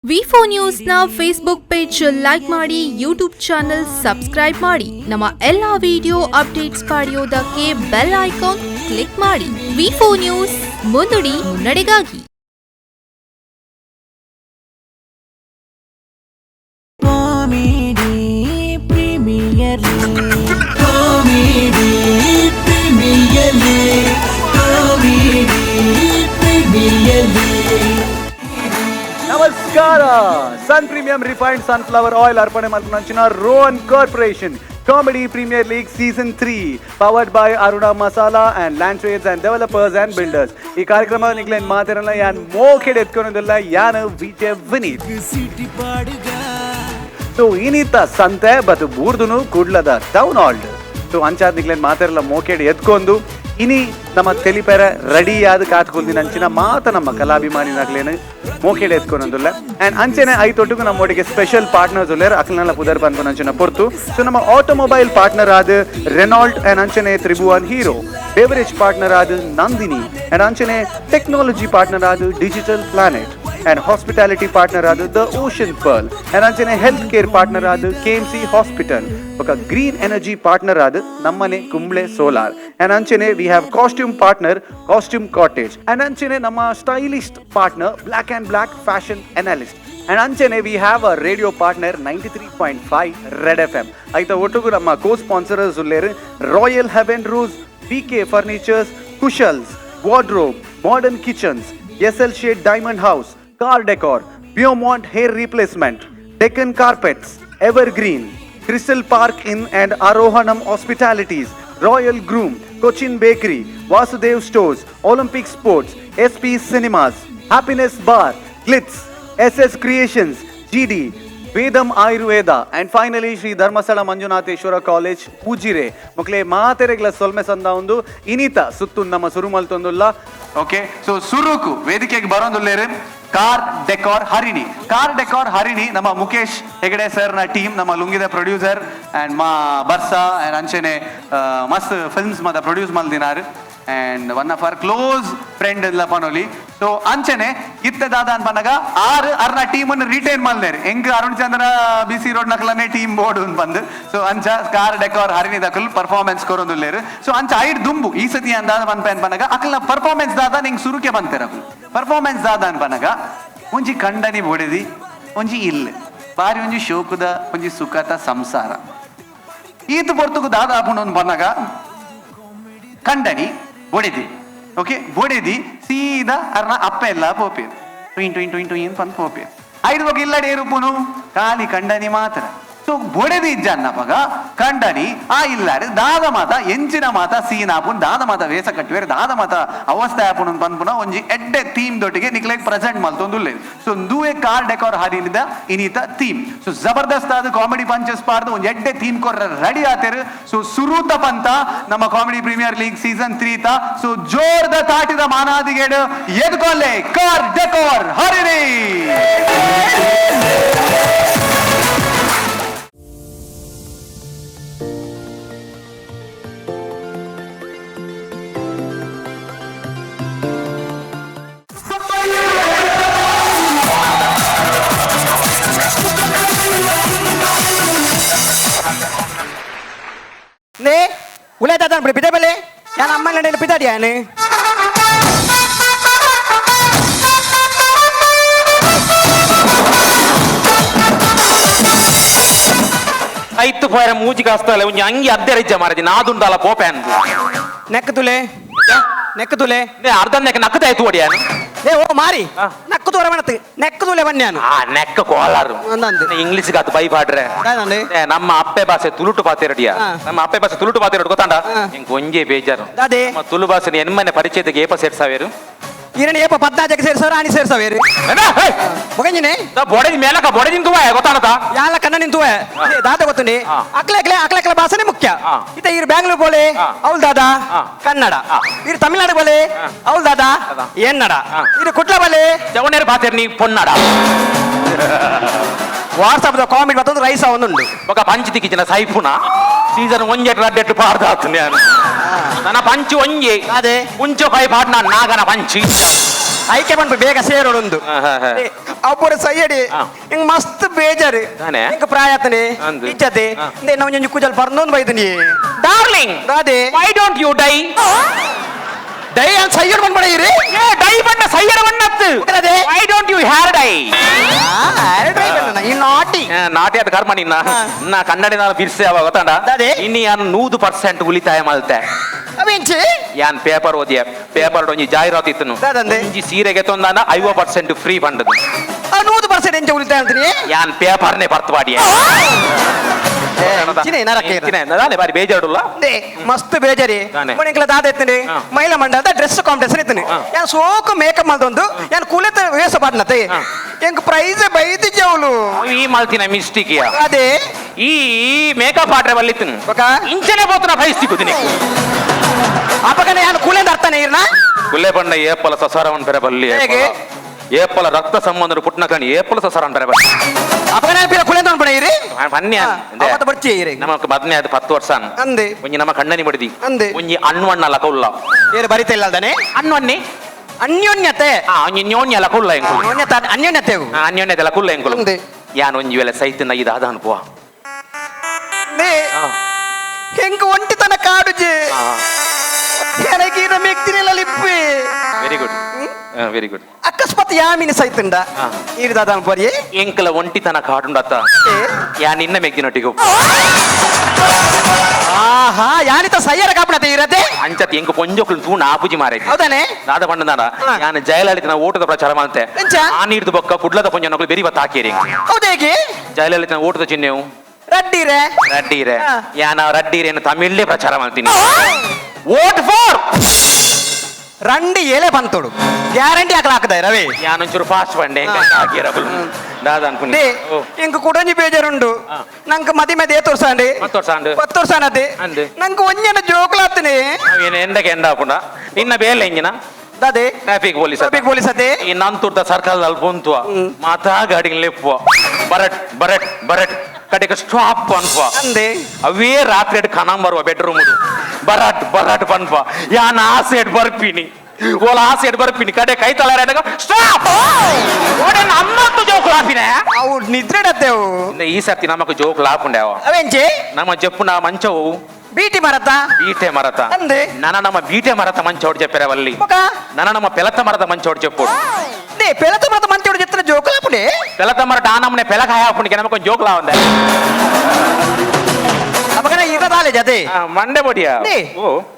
V4 ನ್ಯೂಸ್ನ Facebook page like ಮಾಡಿ, YouTube channel subscribe ಮಾಡಿ. ನಮ್ಮ ಎಲ್ಲ ವಿಡಿಯೋ ಅಪ್ಡೇಟ್ಸ್ ಪಡೆಯೋದಕ್ಕೆ bell icon click ಮಾಡಿ. ವಿ4 ನ್ಯೂಸ್, ಮುನ್ನುಡಿ ಮುನ್ನಡೆಗಾಗಿ. Comedy Premier League, Comedy Premier League, Comedy Premier League. ನಮಸ್ಕಾರ. Sun Premium refined sunflower oil ಅರ್ಪಣೆ ಮಲ್ಪುನಂಚಿನ Rohan Corporation Comedy Premier League season 3, powered by Aruna Masala and Land Trades and Developers and Builders. ಈ ಕಾರ್ಯಕ್ರಮ ನಿಗ್ಲೇನ್ ಮಾತಿರಲ್ಲ ಯಾನ್ ಮೋಕೆಡ್ ಎತ್ಕೊಳೋದಿಲ್ಲ. ಯಾನ್ Vijay Vineeth. City ಪಾಡುಗ. ಸೊ ಇನಿತ ಸಂತೆ ಬತ್ ಬೂರ್ದುನು ಕುಡ್ಲದ town halt. So ಅಂಚಾದ್ ನಿಗ್ಲೇನ್ ಮಾತಿರಲ್ಲ ಮೋಕೆಡ್ ಎತ್ಕೊಂಡು ಇನಿ ನಮ್ಮ ತೆಲಿಪೆರ ರೆಡಿ ಆದ ಕಾತ್ಕೊಲ್ದಿನ ಅಂಚಿನ ಮಾತ ನಮ್ಮ ಕಲಾಭಿಮಾನಿನಾಗ್ಲೇನು ಮೋಕೆಡ್ ಎತ್ಕೊನೊಂದುಲ್ಲ. ಅಂಡ್ ಅಂಚೆನೆ ಐತೊಟ್ಟಿಗೂ ನಮ್ಮ ಒಟ್ಟಿಗೆ ಸ್ಪೆಷಲ್ ಪಾರ್ಟ್ನರ್ಸ್ ಉಲ್ಲೇರ್. ಅಕ್ಲನೆಲ್ಲ ಪುದರ್ ಪನ್ಪುನಂಚಿನ ಪೊರ್ತು. ಸೊ ನಮ್ಮ ಆಟೋಮೊಬೈಲ್ ಪಾರ್ಟ್ನರ್ ಆದ ರೆನಾಲ್ಟ್ ಅಂಡ್ ಅಂಚನೆ ತ್ರಿಭುವನ್ hero, beverage partner ಆದ ನಂದಿನಿ ಅಂಡ್ ಅಂಚನೆ ಟೆಕ್ನಾಲಜಿ ಪಾರ್ಟ್ನರ್ ಆದ digital planet and hospitality partner ಆದ the ocean pearl and ಅಂಚನೆ health care partner ಆದ ಕೆಎಂಸಿ ಹಾಸ್ಪಿಟಲ್, ఒక green energy partner ಆದ ನಮ್ಮನೆ ಕುಂಬ್ಳೆ ಸೋಲಾರ್ ಅಂಡ್ ಅಂಚನೆ we have costume partner Costume Cottage and ಅಂಚನೆ ನಮ್ಮ stylist partner Black and Black Fashion Analyst and ಅಂಚನೆ we have a radio partner 93.5 Red FM. ಐತ ಒಟ್ಟುಗು ನಮ್ಮ ಕೋ ಸ್ಪಾನ್ಸರರ್ಸ್ ಉಲ್ಲೇರು Royal Heaven Rose, B K Furnitures, Kushals Wardrobe, Modern Kitchens, S L Shade Diamond House, Car Decor, Beaumont Hair Replacement, Deccan Carpets, Evergreen, Crystal Park Inn and Arohanam Hospitalities, Royal Groom, Cochin Bakery, Vasudev Stores, Olympic Sports, SP Cinemas, Happiness Bar, Glitz, SS Creations, GD, Vedam Ayurveda and finally Shri Dharmasthala Manjunatheshwara College, Ujire. ಮಕ್ಕಳೇ ಮಾತೆರೆಗ್ಲ ಸೊಲ್ಮೆ ಸಂದ ಒಂದು ಇನಿತ ಸುತ್ತು ನಮ್ಮ ಸುರು ಮಲ್ತೊಂದುಲ್ಲ. Okay, ಸೊ ಸುರುಕು ವೇದಿಕೆಗೆ ಬರೋದುಲ್ಲೇರು car decor Harini. Car decor Harini ನಮ್ಮ ಮುಖೇಶ್ ಹೆಗಡೆ ಸರ್ ನ ಟೀಮ್, ನಮ್ಮ ಲುಂಗಿದ ಪ್ರೊಡ್ಯೂಸರ್ ಅಂಡ್ ಮಾ ಬರ್ಸಾ ಅಂಡ್ ಅಂಚೆನೆ ಮಸ್ತ್ ಫಿಲ್ಮ್ಸ್ ಮತ produce ಮಲ್ದಿನಾರ್ and one of our close friend ಇಲ್ಲ ಪನೋಲಿ. ಸೊ ಅಂಚೆನೆ ಇತ್ತೆ ದಾದ ಅನ್ಪನಗ ಆರ್ ಅರ್ನ ಟೀಮ್ ಅನ್ನು retain ಮಲ್ದೇರ್ ಎಂಗ್ Arun Chandra B C road ನಕಲನೆ team board ಬಂದು. ಸೊ ಅಂಚ ಕಾರ್ ಡೆಕೋರ್ ಹರಿಣಿ ದಕುಲ್ ಪರ್ಫಾರ್ಮೆನ್ಸ್ ಕೊರೊಂದುಲ್ಲೇರು. ಸೊ ಅಂಚ ಐಡ್ ದುಂಬು ಈ ಸತಿ ಅಂದಾದ ಪನ್ಪ ಅನ್ಪನಗ ಅಕಲ್ನ ಪರ್ಫಾರ್ಮೆನ್ಸ್ ದಾದ ನಿಂಗೆ ಸುರುಕೆ ಬಂತೇರ. ಪರ್ಫಾರ್ಮೆನ್ಸ್ ದಾದ ಅನ್ಪನಗ ಒಂಜಿ ಕಂಡನಿ ಬೊಡೆದಿ, ಒಂಜಿ ಇಲ್, ಬಾರಿ ಒಂಜಿ ಶೋಕುದ ಒಂಜಿ ಸುಖದ ಸಂಸಾರ. ಈತ ಪೊರ್ತುಗು ದಾದ ಆಪುಂಡು ಬಂದಾಗ ಕಂಡನಿ ಬೊಡೆದಿ, ಓಕೆ, ಬೊಡೆದಿ ಸೀದಾ ಅರ್ನ ಅಪ್ಪ ಎಲ್ಲ ಪೋಪೇರು, ಟ್ವಿನ್ ಟ್ವಿನ್ ಟ್ವಿನ್ ಟ್ವಿನ್ ಪಂದ್ ಪೋಪೇರು. ಐದು ಬಗ್ಗೆ ಇಲ್ಲಡೆ ಏರುಪುನು ಖಾಲಿ ಕಂಡನಿ ಮಾತ್ರ. ಸೊ ಬೊಡೆದಿ ಇಜ್ಜನ್ನಪಗ ಕಂಡನಿ ಆ ಇಲ್ಲಾರೆ ದಾದ ಮಾತ ಎಂಚಿನ ಮಾತ ಸೀನ್ ಆಪುನ್, ದಾದ ಮಾತ ವೇಸ ಕಟ್ಟುವೇರು, ದಾದ ಮಾತ ಅವಸ್ಥೆ ಆಪುನ್ ಪನ್ಪುನ ಒಂಜಿ ಎಡ್ಡೆ ಥೀಮ್ ದೊಟ್ಟಿಗೆ ನಿಕ್ಲೆಗ್ ಪ್ರೆಸೆಂಟ್ ಮಲ್ತೊಂದುಲ್ಲೆ. ಸೊ ದೂವೆ ಕಾರ್ ಡೆಕೋರ್ ಹರಿನಿದ ಇನಿತ ಥೀಮ್. ಸೊ ಜಬರ್ದಸ್ತ್ ಆದ ಕಾಮಿಡಿ ಪಂಚಸ್ ಪಾರ್ದು ಒಂಜಿ ಎಡ್ಡೆ ಥೀಮ್ ಕೊರ್ರ ರೆಡಿ ಆತೇರು. ಸೊ ಸುರೂತ ಪಂತ ನಮ್ಮ comedy premier league season 3 ತ. ಸೊ ಜೋರ್ದ ತಾಟಿದ ಮಾನಾದಿಗೇಡು ಎದ್ಕೊಲ್ಲೆ ಕಾರ್ ಡೆಕೋರ್ ಹರಿಣಿ. ನೇ ಉಲೇತಾತ ಪಿದೆ ಬಲೆ ഞാൻ അമ്മ പിതാടിയാണ്. ಐತು ಫೋರ ಮೂಜಿ ಕಾಸ್ತಲ್ಲ ಒಂಜಿ ಅಂಗಿ ಅದ್ದೆರಿಜ್ಜ ಮಾರಜಿ ನಾದುಂಡಾಲ ಪೋಪೆ ಅಂದು. ನೆಕ್ ತುಲೆ, ನೆಕ್ ತುಲೆ. ಅರ್ಧ ನೆಕ್ ನಕ್ಕದಾಯ್ತು ಒಡಿಯಾನು. ಏ ಓ ಮಾರಿ, ನಕ್ಕು ತೋರ ಮಣತ್ ನೆಕ್ ತುಲೆ ಬನ್ಯಾನು. ಆ ನೆಕ್ಕ ಕೋಲಾರು. ಅಂದಂದು. ಇಂಗ್ಲಿಷ್ ಗಾತು ಬೈ ಪಾಡ್ರೆ. ದಾದಂಡೆ? ಏ, ನಮ್ಮ ಅಪ್ಪೆ ಭಾಷೆ ತುಳುಟು ಪಾತೆರಡಿಯ. ನಮ್ಮ ಅಪ್ಪೆ ಭಾಷೆ ತುಳುಟು ಪಾತೆರಡು ಗೊತ್ತಾಂಡ. ಇಂಕ್ ಒಂಜೇ ಬೇಜಾರು. ದಾದೆ? ನಮ್ಮ ತುಳು ಭಾಷೆ ಎನ್ಮನೆ ಪರಿಚಯದ ಏಪ ಸೇರ್ಸಾವೇರು? ಈರಣ ಏಪ ಪದ್ನಾಜಕ್ಕೆ ಸೇರ್ಸವ್ರ ಆನಿ ಸೇರ್ಸವೇರು. ಮೊಗಂಜಿನೆ. ಬೊಡೆದಿ ಮೇಲಕ ಬೊಡೆದಿನ ತುವ ಗೊತ್ತಾಣತ. ಯಾಲ ಕಣ್ಣ ನಿಂತುವೆ ದಾದ ಗೊತ್ತುಂಡಿ. ಅಕ್ಲೆ ಅಕ್ಲೆ ಅಕ್ಲೆ ಅಕ್ಲೆ ಭಾಷೆನೇ ಮುಖ್ಯ. ಇತ್ತ ಇರು ಬ್ಯಾಂಗ್ಳೂರ್ ಬೋಲೆ ಅವಳು ದಾದಾ ಕನ್ನಡ, ಇರು ತಮಿಳ್ನಾಡು ಬೋಲೆ ಅವಳು ದಾದಾ ಎನ್ನಡ, ಇರು ಕುಟ್ಲ ಬೋಲೆ ಜವನೇರು ಪಾತೆರ್ ನೀ ಪೊನ್ನಡ. ವಾಟ್ಸಪ್ ಕಾಮಿಡಿ ಮತ್ತೊಂದು ರೈಸ ಒಂದುಂಡು. ఒక పంచి ತಿಕ್ಕಿನ ಸೈಫುನ ಸೀಸನ್ ಒಂಜೆ ರಡ್ಡೆಟ್ಟು ಪಾಡ್ದಾತು ನಾನು ನನ್ನ ಪಂಚು ಒಂಜೆ. ಅದೇ. ಮುಂಚೆ ಕೈ ಪಾಡ್ನ ನಾಗನ ಪಂಚಿ. ಐಕೆ ಪನ್ಪು ಬೇಗ ಸೇರೋಡೊಂದು ಅಪ್ಪುರ ಸೈಯಡಿ ಇಂಗ್ ಮಸ್ತ್ ಬೇಜಾರು ಇಂಕ್ ಪ್ರಾಯತನೆ ಇಜ್ಜತೆ ಇಂದೆ ನಾವು ಒಂಜಿ ಕುಜಲ್ ಪರ್ನೊಂದು ಬೈದನಿ ಡಾರ್ಲಿಂಗ್ ದಾದೆ why don't you dye dye an ಸೈಯಡ್ ಬಂದ್ ಬಡಯಿರಿ ಏ ಡೈ ಬಣ್ಣ ಸೈಯಡ ಬಣ್ಣತ್ತು why don't you hair dye hair dye ಬಣ್ಣ ಈ ನಾಟಿ ನಾಟಿ ಅದ ಕರ್ಮ ನಿನ್ನ ನಾ ಕನ್ನಡಿನ ಬಿರ್ಸೆ ಅವ ಗೊತ್ತಾಂಡ ಇನ್ನು ಯಾನ್ 100% ಉಳಿತಾಯ ಮಲ್ತೆ ಅವೆಂಚಿ ಯಾನ್ ಪೇಪರ್ ಓದಿಯ ಪೇಪರ್ ಒಂಜಿ ಜಾಹೀರಾತು ಇತ್ತನು ಒಂಜಿ ಸೀರೆಗೆ ತೊಂದಾನ 50% ಫ್ರೀ ಫಂಡ್ 100% ಎಂಚ ಉಳಿತಾಯ ಅಂತೀನಿ ಯಾನ್ ಪೇಪರ್ನೇ ಬರ್ತು ಪಾಡಿಯ ಬಾರಿ ಬೇಜಾರುಲ್ಲ ಮಸ್ತ್ ಬೇಜಾರಿ ಮೊಣಿಂಕ್ಲ ದಾದ ಎತ್ತನೆ ಮಹಿಳಾ ಮಂಡಲದ ಡ್ರೆಸ್ ಕಾಂಪಿಟೇಷನ್ ಎತ್ತನೆ ಯಾನ್ ಸೋಕು ಮೇಕಪ್ ಮಲ್ದೊಂದು ಯಾನ್ ಕುಲೆತ ವೇಷ ಪಾಡ್ನತೆ ಎಂಕ್ ಪ್ರೈಸ್ ಬೈದಿಜ್ಜವಳು ಈ ಮಲ್ತಿನ ಮಿಸ್ಟೇಕ್ ಅದೇ ಈ ಮೇಕಪ್ ಆಡ್ರೆ ಬಲ್ಲಿತ್ತನು ಇಂಚನೆ ಪೋತನ ಪ್ರೈಸ್ ತಿಕ್ಕುದಿನಿ ಅಪಗನೆ ಯಾನ್ ಕುಲೆಂದ ಅರ್ಥನೆ ಇರ್ನ ಕುಲೆ ಬಣ್ಣ ಏಪಲ ಸಸಾರವನ್ ಪೆರೆ ಬಲ್ಲಿ ಏಪಲ ರಕ್ತ ಸಂಬಂಧ ಪುಟ್ನ ಕಣಿ ಏಪಲ ಸಸಾರ ಪೆರೆ ಬಲ್ಲಿ ಅಪಗನೆ ಪಿರ ಕುಲೆಂದ ಅನ್ಪಣ ಇರಿ ಪನ್ಯ ಅವತ್ತ ಬರ್ಚಿ ಇರಿ ನಮಕ್ ಮದ್ನೆ ಅದು 10 ವರ್ಷ ಅಂದೆ ಒಂಜಿ ನಮ್ಮ ಕಣ್ಣನಿ ಬಡಿದಿ ಅಂದೆ ಒಂಜಿ ಅಣ್ವಣ್ಣ ಲಕೌಲ್ಲ ಏರು ಬರಿತ ಇಲ್ಲ ಅಲ್ದಾನೆ ಅಣ್ವಣ್ಣೆ ಅನ್ಯೋನ್ಯತೆ ಒಂಜಿ ನ್ಯೋನ್ಯ ಲಕೌಲ್ಲ ಎಂಕುಲು ಅನ್ಯೋನ್ಯತೆ ಅನ್ಯೋನ್ಯತೆ ಅನ್ಯೋನ್ಯತೆ ಲಕೌಲ್ಲ ಎಂಕುಲು ಅಂದೆ ಯಾನ್ ಒಂಜಿ ವೇಳೆ ಸೈತನ ಇದು ಆದ ಅನ್ಪುವ ಹೆಂಗ ಒಂಟಿತನ ಕಾಡುಜೆ எனக்கு ಇನ್ನ ಮೆಕ್ತಿನಿಲ್ಲ ಲಿಪ್ಪಿ ವೆರಿ ಗುಡ್ ವೆರಿ ಗುಡ್ ಅಕಸ್ಮಾತ್ ಯಾಮಿನ ಸೈತುಂಡ ಈರು ದಾದ ಅನ್ಪೋರಿ ಎಂಕಲ ಒಂಟಿತನ ಕಾಡುಂಡತ್ತ ಯಾ ನಿನ್ನ ಮೆಗ್ದಿನೊಟ್ಟಿಗೆ ಆಹಾ ಯಾನಿತ ಸಯ್ಯರ ಕಾಪಣತೆ ಇರತ್ತೆ ಅಂಚತ್ ಎಂಕ ಪೊಂಜೋಕ್ಲು ತೂಣ ಆಪುಜಿ ಮಾರೆ ಹೌದಾನೆ ದಾದ ಪಂಡದಾನ ಯಾನ್ ಜಯಲಲಿತನ ಓಟದ ಪ್ರಚಾರ ಮಾಡ್ತೆ ಆ ನೀರ್ದು ಬೊಕ್ಕ ಕುಡ್ಲದ ಪೊಂಜನೊಕ್ಲು ಬೆರಿ ಬತ್ತ ಹಾಕಿರಿ ಹೌದೇಗೆ ಜಯಲಲಿತನ ಓಟದ ಚಿಹ್ನೆವು ರಡ್ಡೀರೆ ರಡ್ಡೀರೆ ಯಾನ ರಡ್ಡೀರೇನು ತಮಿಳೇ ಪ್ರಚಾರ ಮಾಡ್ತೀನಿ ವೋಟ್ ಫಾರ್ ರಂಡಿ ಏಲೆ ಬಂತೋಡು ಗ್ಯಾರಂಟಿ ಹಾಕಲ ಹಾಕದ ರವಿ ಯಾನೊಂಚೂರು ಫಾಸ್ಟ್ ಬಂಡೆ ದಾದ ಅನ್ಕೊಂಡು ಇಂಕ ಕುಡಂಜಿ ಬೇಜಾರುಂಡು ನಂಗೆ ಮದಿ ಮದಿ ಏತ್ ವರ್ಷ ಅಂಡಿ 10 ವರ್ಷ ಅಂಡು 10 ವರ್ಷ ಅನ್ನತೆ ನಂಗೆ ಒಂಜನ ಜೋಕ್ಲಾತ್ತೀನಿ ಎಂದಕ್ಕೆ ಎಂದ ಹಾಪುಂಡ ನಿನ್ನ ಬೇಲೆ ಎಂಜಿನ ದಾದೆ ಟ್ರಾಫಿಕ್ ಪೊಲೀಸ್ ಟ್ರಾಫಿಕ್ ಪೊಲೀಸ್ ಅದೇ ಈ ನಂತುರ್ದ ಸರ್ಕಲ್ ಅಲ್ಲಿ ಪೊಂತುವ ಮಾತಾ ಗಾಡಿಗೆ ಲೆಪ್ಪುವ ಬರಟ್ ಬರಟ್ ಬರಟ್ ಕಡೆಗೆ ಸ್ಟಾಪ್ ಅನ್ಪ ಅಂದೆ ಅವೇ ರಾತ್ರಿ ಕಣಂ ಬರುವ ಬೆಡ್ರೂಮ್ ಬರಟ್ ಬರಟ್ ಪನ್ಪ ಯಾನ್ ಆಸೆಡ್ ಬರ್ಪಿನಿ ಓಲ ಆಸೆಡ್ ಬರ್ಪಿನಿ ಕಡೆ ಕೈ ತಲಾರ ಸ್ಟಾಪ್ ಓಡನ್ ಅಮ್ಮತ್ತು ಜೋಕ್ ಲಾಪಿನ ಅವು ನಿದ್ರೆ ಡತ್ತೆವು ಈ ಸರ್ತಿ ನಮಕ್ ಜೋಕ್ ಲಾಪುಂಡೇವ ಅವೆಂಚೆ ನಮ್ಮ ಜಪ್ಪುನ ಮಂಚವು ಬೀಟಿ ಮರತ ಬೀಟೆ ಮರತ ಅಂದೆ ನನ ನಮ್ಮ ಬೀಟೆ ಮರತ ಮಂಚೋಡ್ చెప్పాರ వల్లి ನನ ನಮ್ಮ ಪೆಲತ ಮರದ ಮಂಚೋಡ್ చెప్పೋಡು ನೇ ಪೆಲತ ಮರತ ಮಂಚೋಡ್ చెప్తున్న జోకులాపుడే పెలత మరట ఆనమ్మనే పెలకాయ అప్పునికి నమ్మకం జోకులా ఉందా ಅಪಗನ ಇರದಾಲೆ ಜದೆ ಮಂಡೆ ಬಡಿಯ ನೇ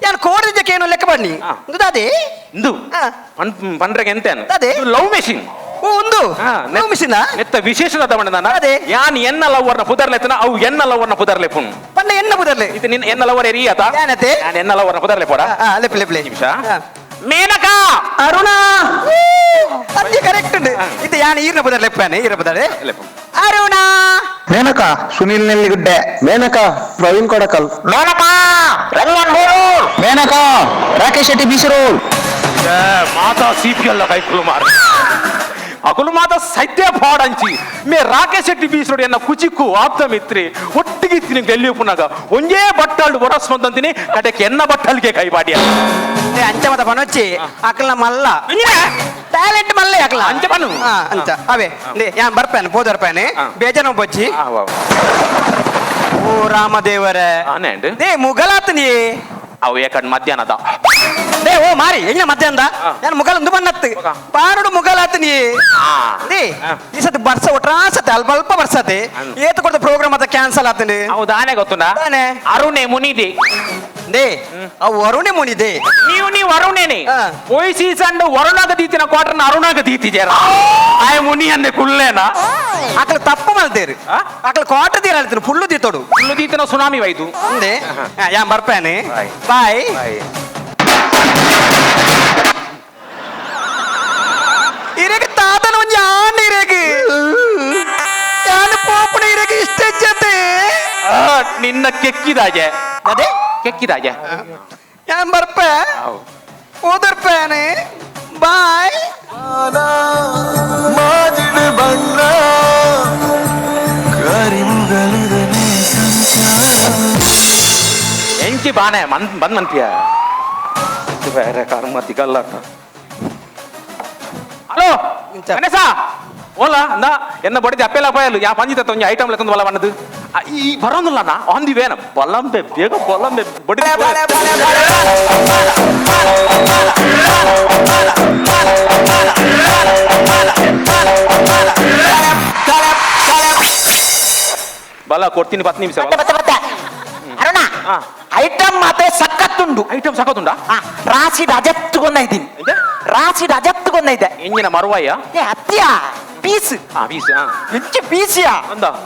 ಯಾನ್ ಕೋಡಿದ ಕೇನು ಲೆಕ್ಕ ಬನ್ನಿ ದಾದೆ ಇಂದು ಪಂಡ್ರೆಗೆ ಎಂತೇನು ದಾದೆ ಲವ್ ಮೆಷಿನ್ ಓ ಒಂದು ಲವ್ ಮಿಷಿನ್ ನೆತ್ತ ವಿಶೇಷದ ತಗೊಂಡ ಅದೇ ಯಾನ್ ಎನ್ನ ಲವ್ವರ್ನ ಪುದರ್ಲೆತ್ತನ ಅವು ಎನ್ನ ಲವ್ವರ್ನ ಪುದರ್ಲೆಪುನ್ ಪಂಡ ಎನ್ನ ಪುದರ್ಲೆ ಇದು ನಿನ್ನ ಎನ್ನ ಲವ್ವರ್ ಎರಿ ಆತ ಯಾನತೆ ಯಾನ್ ಎನ್ನ ಲವ್ವರ್ನ ಪುದರ್ಲೆ ಪೋಡ ಲೆಪ್ ಲೆಪ್ ನಿಮಿಷ ಮೇನಕಾ ಅರುಣಾ ಅದೇ ಕರೆಕ್ಟ್ ಉಂಟು ಇದು ಯಾನ್ ಈರ್ನ ಪುದರ್ ಲೆಪ್ಪಾನೆ ಈರ್ನ ಪುದರ್ ಅರುಣಾ ಮೇನಕಾ ಸುನಿಲ್ ನೆಲ್ಲಿಗುಡ್ಡೆ ಮೇನಕಾ ಪ್ರವೀಣ್ ಕೊಡಕಲ್ ಮೇನಕಾ ರಂಗನ್ ಮೇನಕಾ ರಾಕೇಶ್ ಶೆಟ್ಟಿ ಬೀಸರೋಲ್ ಮಾತಾ ಸಿಪಿಎಲ್ ಕೈಕುಲು ಮಾರ ಅಕುಲು ಮಾತ ಸದ್ಯ ಪಾಡಂಚಿ ಮೇ ರಾಕೇಶ್ ಶೆಟ್ಟಿ ಬೀಸರೋಡು ಎನ್ನ ಕುಚಿಕ್ಕು ಆಪ್ತ ಮಿತ್ರಿ ಒಟ್ಟಿಗೆ ಇತ್ತೀನಿ ಗೆಲ್ಲಿಯಪ್ಪನಾಗ ಒಂದೇ ಬಟ್ಟಲು ಬರಸ್ ಬಂದಂತೀನಿ ಕಡೆಗೆ ಎನ್ನ ಬಟ್ಟಲ್ಗೆ ಕೈ ಬಾಡಿಯ ಅಂಚ ಮತ ಪನೊಚ್ಚಿ ಅಕಲ್ನ ಮಲ್ಲ ಟ್ಯಾಲೆಂಟ್ ಮಲ್ಲೆ ಅಕಲ ಅಂಚ ಪನು ಅಂಚ ಅವೇ ಯಾನ್ ಬರ್ಪೇನೆ ಪೋದರ್ಪೇನೆ ಬೇಜಾನ ಬೊಚ್ಚಿ ಓ ರಾಮದೇವರೇ they ಮುಗಲಾತನಿ ಅವು ಏಕಡ್ ಮಧ್ಯಾಹ್ನದ they ಓ ಮಾರಿ ಎಂಜಿನ ಮಧ್ಯಾಹ್ನದ ನಾನು ಮುಗಲ್ ಒಂದು ಬನ್ನತ್ತು ಬಾರುಡು ಮುಗಲಾತನಿ they ಈ ಸತಿ ಬರ್ಸ ಒಟ್ರಾಸತೆ ಅಲ್ಪ ಅಲ್ಪ ಬರ್ಸತೆ ಏತು ಕೊಡ್ತ ಪ್ರೋಗ್ರಾಮ್ ಅತ್ತ ಕ್ಯಾನ್ಸಲ್ ಆತನಿ ಹೌದಾನೆ ಗೊತ್ತುಂಡ ದಾನೆ ಅರುಣೆ ಮುನಿದೆ they ಅವು ಅರುಣೆ ಮುನಿದೆ ನೀವು ನೀವು ಅರುಣೇನೆ ಪೋಯ್ ಸೀಸನ್ ವರುಣಾಗ ದೀತಿನ ಕ್ವಾರ್ಟರ್ನ ಅರುಣಾಗ ದೀತಿಜೇರ ಆಯ ಮುನಿ ಅಂದೆ ಕುಲ್ಲೇನಾ ಅಕಲ ತಪ್ಪು ಮಲ್ತೇರು ಅಕಲ ಕ್ವಾರ್ಟರ್ ತೀರ ಹೇಳ್ತೀನಿ ಫುಲ್ಲು ದೀತೋಡು ಫುಲ್ಲು ದೀತಿನ ಸುನಾಮಿ ವೈದು ಅಂದೆ ಯಾನ್ ಬರ್ಪೇನೆ ಬಾಯ್ ಇರಗೆ ತಾತನ ಒಂಜಿ ಆನ್ ಇರಗೆ ಯಾನ್ ಪೋಪುನ ಇರಗೆ ಇಷ್ಟ ಜತೆ ನಿನ್ನ ಕೆಕ್ಕಿದಾಗೆ ಅದೇ ಕೆಕ್ಕಿದಾಗೆ ಯಾನ್ ಬರ್ಪೆ ಓದರ್ಪೇನೆ ಬಾಯ್ ಮಾಜಿಡು ಬಣ್ಣ ಕರಿಮುಗಲಿದನೆ ಸಂಚಾರ ಎಂಚಿ ಬಾನೆ ಮನ್ ಬಂದ್ ಮನ್ಪಿಯ ಬೇರೆ ಕರ್ಮ ತಿಗಲ್ಲ Ganesha ಓಲಾ ಅಂದ ಎನ್ನ ಬಡಿದ ಅಪ್ಪೆಲ್ಲ ಪಾಯಲು ಯಾ ಪಂಜಿತ ಒಂಜಿ ಐಟಮ್ ಲೆತ್ತೊಂದು ಬಲ ಬಣ್ಣದು ಈ ಬರೋದಿಲ್ಲ ನಾ ಆನ್ the ವೇನ ಬಲಂಬೆ ಬೇಗ ಬಲಂಬೆ ಬಡಿ ಬಲ ಕೊಡ್ತೀನಿ 10 ನಿಮಿಷ. ಅರುಣ ಐಟಮ್ ಮಾತ್ರ ಸಖತ್ತುಂಡು. ಐಟಮ್ ಸಖತ್ತುಂಡಾ? ರಾಶಿ ಅಜತ್ತುಕೊಂಡ ಇದ್ದೀನಿ. ರಾಶಿ ಅಜತ್ತುಕೊಂಡ ಇದೆ. ಎಂಜಿನ ಮರುವಾಯ? ಅತ್ತಿಯ ಪೀಸ್. ಪೀಸ್. ಎಂಚ ಪೀಸಿಯಾ?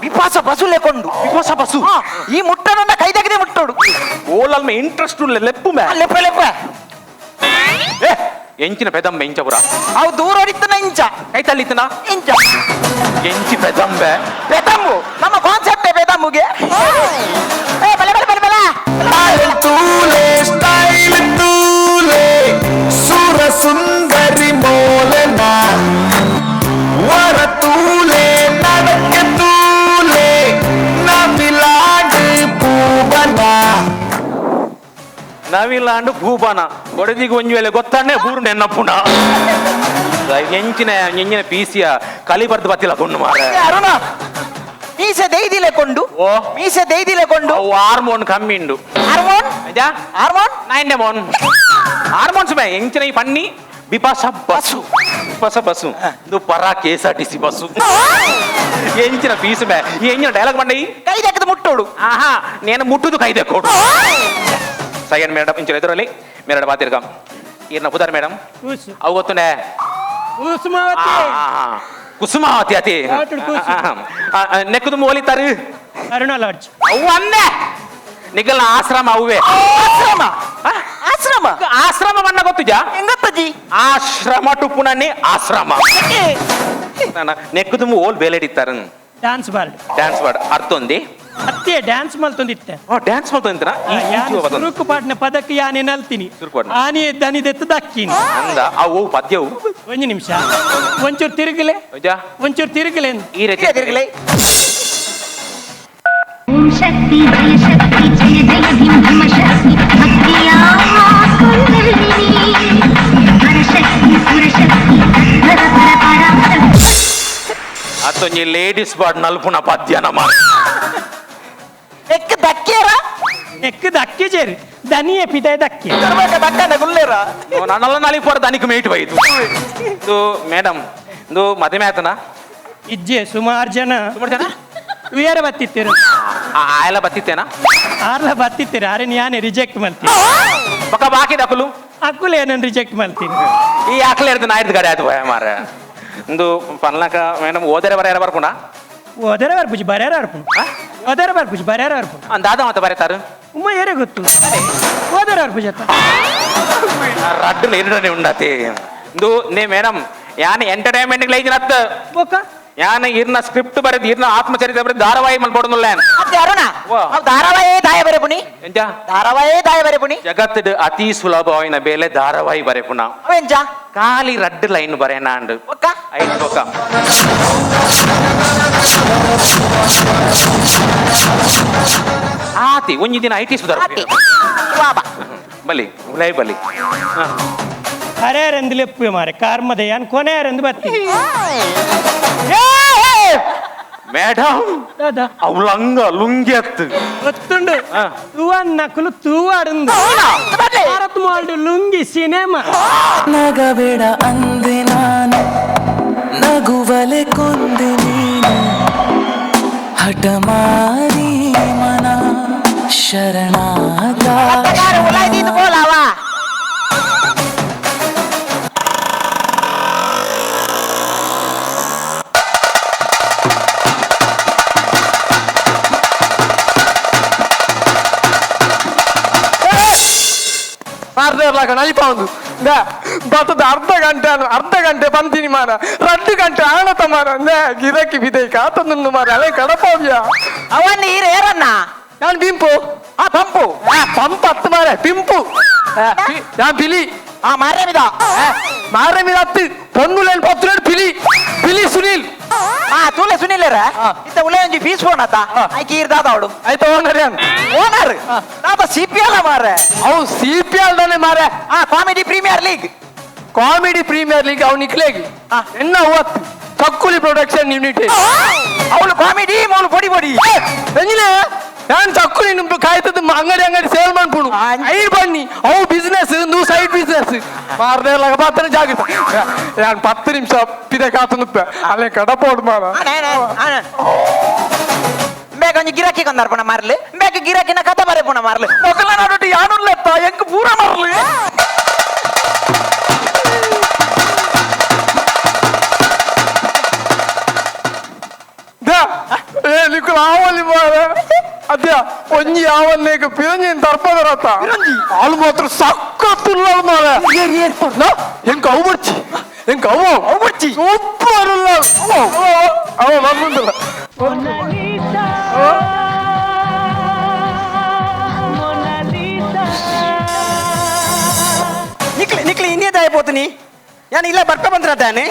ಬಿಪಾಸ ಬಸು ಲೆಕೊಂಡು. ಬಿಪಾಸ ಬಸು. ಈ ಮುಟ್ಟನನ್ನ ಕೈ ತೆಗೆದೇ ಮುಟ್ಟೋಡು. ಓಲಲ್ಮೆ ಇಂಟ್ರೆಸ್ಟ್ ಉಳ್ಳೆ ಲೆಪ್ಪು ಮೇ. ಲೆಪ್ಪ ಲೆಪ್ಪ. ಎಂಚಿನ ಪೆದಂಬೆ ಇಂಚಪುರ. ಅವು ದೂರ ಹೊಡಿತನ ಇಂಚ. ಕೈ ತಳ್ಳಿತನ? ಇಂಚ. ಎಂಚಿ ಪೆದಂಬೆ. ಪೆದಂಬು ನಮ್ಮ ಕಾನ್ಸೆಪ್ಟೇ ಪೆದಂಬುಗೆ. ಏ ಬಲೆ ಬಲೆ ಬಲೆ ಬಲೆ. ತೂಲೆ ಸ್ಟೈಲ್ ತೂಲೆ ಸುರ ಸುಂದರಿ ಮೋಲನ ವರ ತೂಲೆ ನಡಕ್ಕೆ ತೂಲೆ ನವಿಲಾಡು ಭೂಬನ. ನವಿಲಾಂಡು ಭೂಬನ ಬಡದಿಗೆ ಒಂಜಿ ವೇಳೆ ಗೊತ್ತಾನೆ ಬೂರು ನೆನ್ನಪ್ಪುನ ಎಂಚಿನ ಎಂಜಿನ ಪೀಸಿಯ ಕಲಿ ಬರ್ದು ಬತ್ತಿಲ್ಲ ಕೊಂಡು ಮಾರ. ಅರುಣ ಮೀಸೆ ದೈದಿಲೆ ಕೊಂಡು. ಓ ಮೀಸೆ ದೈದಿಲೆ ಕೊಂಡು. ಹಾರ್ಮೋನ್ ಕಮ್ಮಿ ಉಂಡು. ಹಾರ್ಮೋನ್? ಹಾರ್ಮೋನ್ ನೈನ್ ಮೋನ್ ಹಾರ್ಮೋನ್ಸ್ ಮೇ ಎಂಚಿನ ಈ ಪನ್ನಿ ಬಿಪಾಸ ಬಸ್ಸು ಬಿಪಾಸ ಬಸ್ಸು ಇದು ಪರ KSRTC bus ಎಂಚಿನ ಪೀಸ್ ಮೇ ಈ ಎಂಜಿನ ಡೈಲಾಗ್ ಮಂಡೈ ಕೈ ತೆಗೆದು ಮುಟ್ಟೋಡು. ಆಹಾ ನೇನು ಮುಟ್ಟುದು ಕೈ ತೆಕ್ಕೋಡು. ಸೈಯನ್ ಮೇಡಮ್ ಇಂಚಿನ ಎದುರಲ್ಲಿ ಮೇಡಮ್ ಬಾತಿರ್ಕಂ ಈರ್ನ ಪುದಾರ್ ಮೇಡಮ್ ಅವು ಗೊತ್ತುಂಡೆ ಕುಸುಮಾವತಿ. ಕುಸುಮಾವತಿ ಅತಿ ನೆಕ್ಕದು ಮೋಲಿತಾರು ಅರುಣ ಲಾಡ್ಜ್ ಅವು ಅಂದೆ ನಿಗಲ್ನ ಆಶ್ರಮ ಅವುವೆ. ಆಶ್ರಮ ಆಶ್ರಮ ಆಶ್ರಮ ಬಣ್ಣ ಗೊತ್ತುಜಾ? ಹೆಂಗತ್ತಜಿ? ಆಶ್ರಮ ಟುಪ್ಪುನನ್ನೇ ಆಶ್ರಮ ನೆಕ್ಕದು ಓಲ್ ಬೇಲೆಡಿತ್ತಾರ. Dance board. Dance board ಅರ್ಥೊಂದಿ ಅತ್ತೆ ಡ್ಯಾನ್ಸ್ ಮಲ್ತೊಂದಿತ್ತೆ. ಡ್ಯಾನ್ಸ್ ಮಲ್ತೊಂದಿನ ಸುರುಕು ಪಾಟ್ನ ಪದಕ್ಕೆ ಯಾನೆ ನಲ್ತೀನಿ ಆನೆ ದನಿದೆತ್ತು ದಕ್ಕಿನಿ ಅಂದ ಅವು ಪದ್ಯವು. ಒಂದು ನಿಮಿಷ ಒಂಚೂರು ತಿರುಗಲೆ ಒಂಚೂರು ತಿರುಗಲೆ ಈ ರೀತಿ ತಿರುಗಲೆ. ಓಂ ಶಕ್ತಿ ಜಯ ಶಕ್ತಿ ಜಯ ಜಯ ಭೀಮ ಧಮ ಶಕ್ತಿ ಭಕ್ತಿಯ ಕುಂಡಲಿನಿ ಪರಶಕ್ತಿ ಸುರಶಕ್ತಿ ಧರ ಪರ ಪರಾಶಕ್ತಿ. ಅತ್ತೊಂಜಿ ಲೇಡೀಸ್ ಬಾಡ್ ನಲ್ಪುನ ಪದ್ಯ ನಮ್ಮ ಎಕ್ ದಕ್ಕೇರ ಎಕ್ ದಕ್ಕಿ ಜೇರಿ ದನಿಯ ಪಿದ ದಕ್ಕಿ ದಕ್ಕನ ಗುಲ್ಲೇರ ನನ್ನಲ್ಲ ನಾಲಿಗೆ ಪೋರ ದನಿಕ್ ಮೇಟ್ ಬೈದು ಇದು ಮೇಡಮ್ ಇದು ಮದುವೆ ಆತನ ಇಜ್ಜೆ ಸುಮಾರು ಜನ ಸುಮಾರು ಜನ ಬೇರೆ ಬತ್ತಿತ್ತೀರ ಆಯಲ ಬತ್ತಿತ್ತೇನಾ? ಆರ್ಲ ಬತ್ತಿತ್ತೀರ ಅರೆ ಯಾನೆ ರಿಜೆಕ್ಟ್ ಮಾಡ್ತೀನಿ. ಪಕ್ಕ ಬಾಕಿ ದಕ್ಕಲು ಅಕ್ಕುಲು ಏನನ್ನು ರಿಜೆಕ್ಟ್ ಮಾಡ್ತೀನಿ. ಈ ಆಕಲೆ ಇರ್ತದೆ ನಾಯ್ದು ಗಾಡಿ ಆಯ್ತು ಭಯ ಮಾರ. ಇಂದು ಪನ್ಲಕ ಮೇಡಮ್ ಓದರೆ ಬರ ಯಾರ ಬರ್ಪುಣ? ಓದರೆ ಬರ್ಪುಜಿ ಬರ್ಯಾರ ಬರ್ಪುಣ. ಓದರೆ ಬರ್ಪುಜಿ ಬರ್ಯಾರ ಬರ್ಪುಣ. ದಾದಾ ಮತ್ತೆ ಬರೀತಾರು ಉಮ್ಮ ಏರೇ ಗೊತ್ತು ಓದರೆ ಬರ್ಪುಜಿ ಅತ್ತ ರಡ್ಡು ಎರಡನೇ ಉಂಡತಿ. ಇಂದು ನೇ ಮೇಡಮ್ ಯಾನ್ ಎಂಟರ್ಟೈನ್ಮೆಂಟ್ ಲೈಜಿನತ್ತ ಬೊಕ್ಕ ಯಾನ್ ಇರ್ನ ಸ್ಕ್ರಿಪ್ಟ್ ಬರೆದು ಇರ್ನ ಆತ್ಮಚರಿತ್ರೆ ಬರೆದು ಧಾರಾವಾಹಿ ಮಲ್ಪೊಡೊಂದುಲ್ಲ. ಅತ್ತೆ ಅರುಣ ಅವು ಧಾರಾವಾಹಿ ದಾಯ ಬರೆಪುಣಿ. ಎಂಚ ಧಾರಾವಾಹಿ ದಾಯ ಬರೆಪುಣಿ. ಜಗತ್ತಿಡ್ ಅತಿ ಸುಲಭವಾಯಿನ ಬೇಲೆ ಧಾರಾವಾಹಿ ಬರೆಪುಣ. ಅವೆಂಚ ಖಾಲಿ ರಡ್ಡು ಲೈನ್ ಬರೆನಾಂಡು ಬೊಕ್ಕ ಐದು ಬೊಕ್ಕ ಆತಿ ಒಂಜಿ ದಿನ IT ಸುಧಾರ ಬಾಬಾ ಬಲಿ ಉಲೈ ಬಲಿ ಹರೇರೆಂದು ಲೆಪ್ಪು ಮಾರೆ ಕಾರ್ಮದ ಯಾನ್ ಕೊನೆಯರೆಂದು ಬತ್ತಿ. ಮೇಡಮ್ ದಾದಾ ಅವು ಲಂಗ ಲುಂಗಿ ಅತ್ತು ಗೊತ್ತುಂಡು ತೂವನ್ ನಕಲು ತೂವಾಡುಂದು ಭಾರತ್ ಮಾಲ್ಡ್ ಲುಂಗಿ ಸಿನಿಮಾ. ನಗಬೇಡ ಅಂದೆ ನಾನು ನಗುವಲೆ ಕೊಂದೆ ನೀನು ಹಠಮಾರಿ ಮನ ಶರಣಾಗ. ಬೋಲಾವಾ ಬತ್ತದ ಅರ್ಧ ಗಂಟೆ ಅರ್ಧ ಗಂಟೆ ಬಂತೀನಿ ಮಾರ 2 ಗಂಟೆ ಆಣತ ಮಾರ ಗಿರಕಿ ಬಿದೆ ಕಾತನನ್ನು ಮಾರ ಅಲೆ ಕಡಪಾವ್ಯ ಅವನ್ ನೀರು ಏರನ್ನ ನಾನು ಬಿಂಪು. ಆ ಪಂಪು. ಪಂಪ್ ಹತ್ತು ಮಾರ ಪಿಂಪು ഞാൻ പിലി. ಆ ಮಾರೇಮಿದ ಮಾರೇಮಿದ ಅತ್ತಿ ಪೊನ್ನುಲೇನ್ ಪತ್ತುಲೇನ್ ಪಿಲಿ ಪಿಲಿ ಸುನೀಲ್. ಆ ತೂಲೆ ಸುನೀಲರ ಇತ್ತ ಉಲೇ ಒಂಜಿ ಫೀಸ್ ಫೋನ್ ಆತ ಐಕಿ ಈರ್ ದಾದ ಅವಡು ಆಯ್ತು ಓನರ್ ಯಾನ್ ಓನರ್ ದಾದ ಸಿಪಿಎಲ್ ಮಾರೆ. ಅವು ಸಿಪಿಎಲ್ ದಾನೆ ಮಾರೆ. ಆ comedy premier league. Comedy premier league ಅವ್ ನಿಕ್ಲೇಗಿ ಎನ್ನ ಅವತ್ತು ತಕ್ಕುಲಿ ಪ್ರೊಡಕ್ಷನ್ ಯೂನಿಟ್ ಅವಳು ಕಾಮಿಡಿ ಮೌಲು ಪೊಡಿ ಪೊಡಿ ಎಂಜಿನ ನಾನು ಚಕ್ಕುಲಿ ನಿಮ್ ಕಾಯ್ತದ ಅಂಗಡಿ ಅಂಗಡಿ ಸೇಲ್ ಮಾಡ್ಪುಣು ಐರ್ ಬನ್ನಿ ಅವು ಬಿಸ್ನೆಸ್ ನೀವು ಸೈಡ್ ಬಿಸ್ನೆಸ್ ಮಾರದೆ ಪಾತ್ರ ಜಾಗೃತ ನಾನು 10 ನಿಮಿಷ ಪಿದೆ ಕಾತು ನುಪ್ಪೆ ಅಲ್ಲೇ ಕಡಪೋಡು ಮಾರ ಬೇಗ ಒಂಜಿ ಗಿರಾಕಿ ಕೊಂದಾರ್ಪಣ ಮಾರ್ಲಿ ಬೇಗ ಗಿರಾಕಿನ ಕಥ ಬರೆಪುಣ ಮಾರ್ಲಿ ಮೊಕಲ ನಡುಟು ಯಾನುಲ್ಲತ್ತ ಎಂಕ್ ಪೂರ ಮಾರ್ಲಿ ಏ ನಿಕ್ಕುಲು ಆವಲಿ ಮಾರ ಅದ್ಯ ಒಂಜಿ ಆವನ್ನೇಗ ಪಿರಂಜಿನ ತರ್ಪದರತ್ತ ಆಳು ಮಾತ್ರ ಸಖತ್ ಉಳ್ಳಾಳು ಮಾರ ಎಂಕ್ ಅವು ಬರ್ಚಿ ಎಂಕ್ ಅವು ಅವು ಬರ್ಚಿ ಸೂಪರ್ ಉಳ್ಳಾಳು ಅವ ಮರ್ಮುಂದಲ್ಲ ನಿಕ್ಲಿ ನಿಕ್ಲಿ ಇನ್ನೇದಾಯ ಪೋತು ಯಾನ್ ಇಲ್ಲ ಬರ್ಪ ಬಂದ್ರದ್ದಾನೆ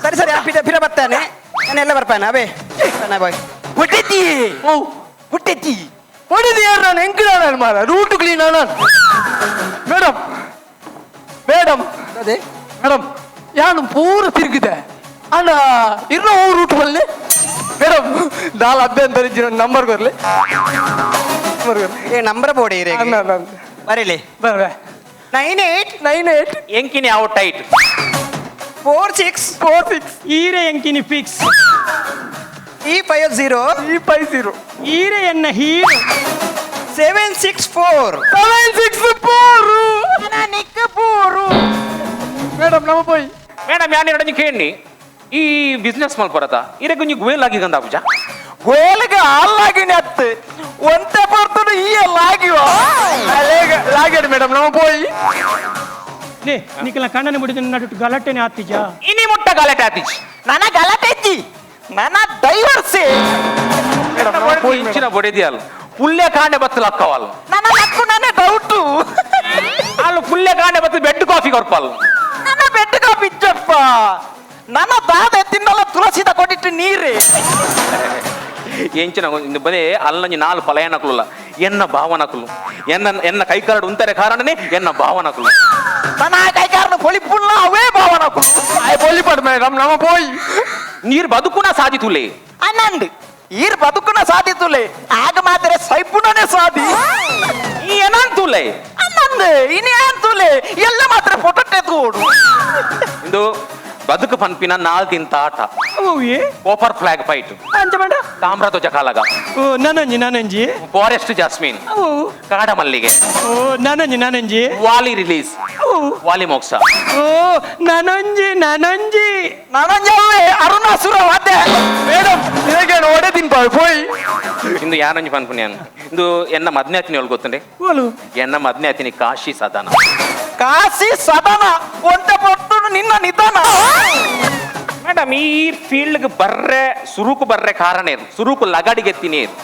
ಸರಿ ಸರಿ ಪಿರ ಪಿರ ಬರ್ತಾನೆ ನಾನು ಎಲ್ಲ ಬರ್ಪಾನೆ ಅವೇ ಬಾಯ್ ಹುಟ್ಟೆತ್ತಿ ಹುಟ್ಟೆತ್ತಿ ಹೊಡಿದು ಯಾರು ನಾನು ಎಂಕ್ ನಾನು ಮಾರ ರೂಟ್ ಕ್ಲೀನ್ ನಾನು ಮೇಡಮ್ ಮೇಡಮ್ ಅದೇ ಮೇಡಮ್ ಯಾನು ಪೂರ ತಿರುಗಿದೆ ಅಣ್ಣ ಇರ್ನ ಓ ರೂಟ್ ಬಲ್ಲೆ ಮೇಡಮ್ ದಾಲ್ ಅಭ್ಯಂತರ ನಂಬರ್ ಬರ್ಲಿ ಏ ನಂಬರ್ ಬೋಡಿ ಇರೇ ಬರೀಲಿ ಬರ್ವೆ 9 8 9 8 ಎಂಕಿನಿ ಅವು ಟೈಟ್ 4 6 4 6 ಈರೆ ಎಂಕಿನಿ ಫಿಕ್ಸ್ 3 5 0 3 5 0 ಈರೆ ಎನ್ನ ಹೀರೋ 7 6 4 7 6 4 ನಿಕ್ಕ ಪೂರು ಮೇಡಮ್ ನಮ್ಮ ಪೋಯ್ ಮೇಡಮ್ ಯಾನ್ ಎರಡಂಜಿ ಕೇಳಿ ಈ ಬಿಸ್ನೆಸ್ ಮಲ್ಪರತ ಇರಕ್ಕೆ ಒಂಜಿ ಗುವೇಲ್ ಆಗಿ ಗಂದ ಪೂಜಾ ಗೋಲ್ಗೆ ಆಲ್ಲಾಗಿನ ಅತ್ತು ಒಂತೆ ಬರ್ತದೆ ಈ ಎಲ್ಲ ಆಗಿವ ಲಾಗೇಡ್ ಮೇಡಮ್ ನಮ್ಮ ಪೋಯ್ ಲೇ ನಿಕಲ ಕಣ್ಣನ ಮುಡಿದ ನಡುಟು ಗಲಾಟೆನೆ ಆತಿಜಾ ಇನಿ ಮುಟ್ಟ ಗಲಾಟೆ ಆತಿಜ್ ನನ್ನ ಗಲಾಟೆ ಇಜ್ಜಿ ನನ್ನ ಡೈವರ್ಸೆ ಇಂಚಿನ ಬಡಿದಿಯಲ್ಲ ಪುಲ್ಯ ಕಾಂಡೆ ಬತ್ತಲ ಅಕ್ಕವಲ್ಲ ನನ್ನ ಲಕ್ಕು ನನ್ನ ಡೌಟು ಅಲ್ಲಿ ಪುಲ್ಯ ಕಾಂಡೆ ಬತ್ತ ಬೆಡ್ ಕಾಫಿ ಕೊರ್ಪಲ್ಲ ನನ್ನ ಬೆಡ್ ಕಾಫಿ ಇಜ್ಜಪ್ಪ ನನ್ನ ದಾದ ತಿನ್ನಲ್ಲ ತುಳಸಿದ ಕೊಟ್ಟಿಟ್ಟು ನೀರೇ ಎಂಚಿನ ಬದೇ ಅಲ್ಲಂಜಿ ನಾಲ್ ಪಲಯನಕುಲ್ಲ ಎನ್ನ ಭಾವನಕುಲು ಎನ್ನ ಎನ್ನ ಕೈಕಾರಡು ಉಂತಾರೆ ಕಾರಣನೇ ಎನ್ನ ಭಾವನಕುಲು ನನ್ನ ಕೈಕಾರನು ಪೊಲಿಪುಲ್ಲ ಅವೇ ಭಾವನಕುಲು ಪೊಲಿಪಡ್ ಮೇಡಮ್ ನಮ್ಮ ಪೋಯ್ ನೀರ್ ಬದುಕುನ ಸಾಧಿತುಲೆ ಅಣ್ಣಂಡ್ ಈರ್ ಬದುಕುನ ಸಾಧಿತುಲೆ ಆಗ ಮಾತ್ರ ಸೈಪುಣನೇ ಸಾಧಿ ಈ ಏನಂತುಲೆ ಅಣ್ಣಂದ್ ಇನಿ ಅಂತುಲೆ ಎಲ್ಲ ಮಾತ್ರ ಫೋಟೋ ತೆಗೆದುಕೊಡು ಇಂದು ಬದುಕು ಪನ್ಪಿನ ನಾಲ್ ತಿಂತ ಆಟ copper flag fight ಅಂಚ ಬೇಡ ತಾಮ್ರಧ್ವಜ ಕಾಲಗ ಓ ನನಂಜಿ ನನಂಜಿ ಫಾರೆಸ್ಟ್ ಜಾಸ್ಮಿನ್ ಓ ಕಾಡ ಮಲ್ಲಿಗೆ ಓ ನನಂಜಿ ನನಂಜಿ ವಾಲಿ ರಿಲೀಸ್ ಓ ವಾಲಿ ಮೋಕ್ಷ ಓ ನನಂಜಿ ನನಂಜಿ ನನಂಜಿ ಅವೇ ಅರುಣಾಸುರ ವಾದ್ಯ ಮೇಡಮ್ ಇದಕ್ಕೆ ಒಡೆ ತಿನ್ಪ ಪೋಯ್ ಇಂದು ಯಾರಂಜಿ ಪನ್ಪುನ್ಯಾನ್ ಇಂದು ಎನ್ನ ಮದ್ನೆ ಒಳಗೆ ಗೊತ್ತುಂಡೆ ಓಲು ಎನ್ನ ಮದ್ನೆ ಕಾಶಿ ಸದನ ಕಾಶಿ ಸದನ ಒಂತೆ ಪೊಟ್ಟು ನಿನ್ನ ನಿಧನ ಮೇಡಮ್ ಈ ಫೀಲ್ಡ್ಗೆ ಬರ್ರೆ ಸುರುಕು ಬರ್ರೆ ಕಾರಣ ಇದು ಸುರುಕು ಲಗಡಿಗೆತ್ತಿನಿ ಇದು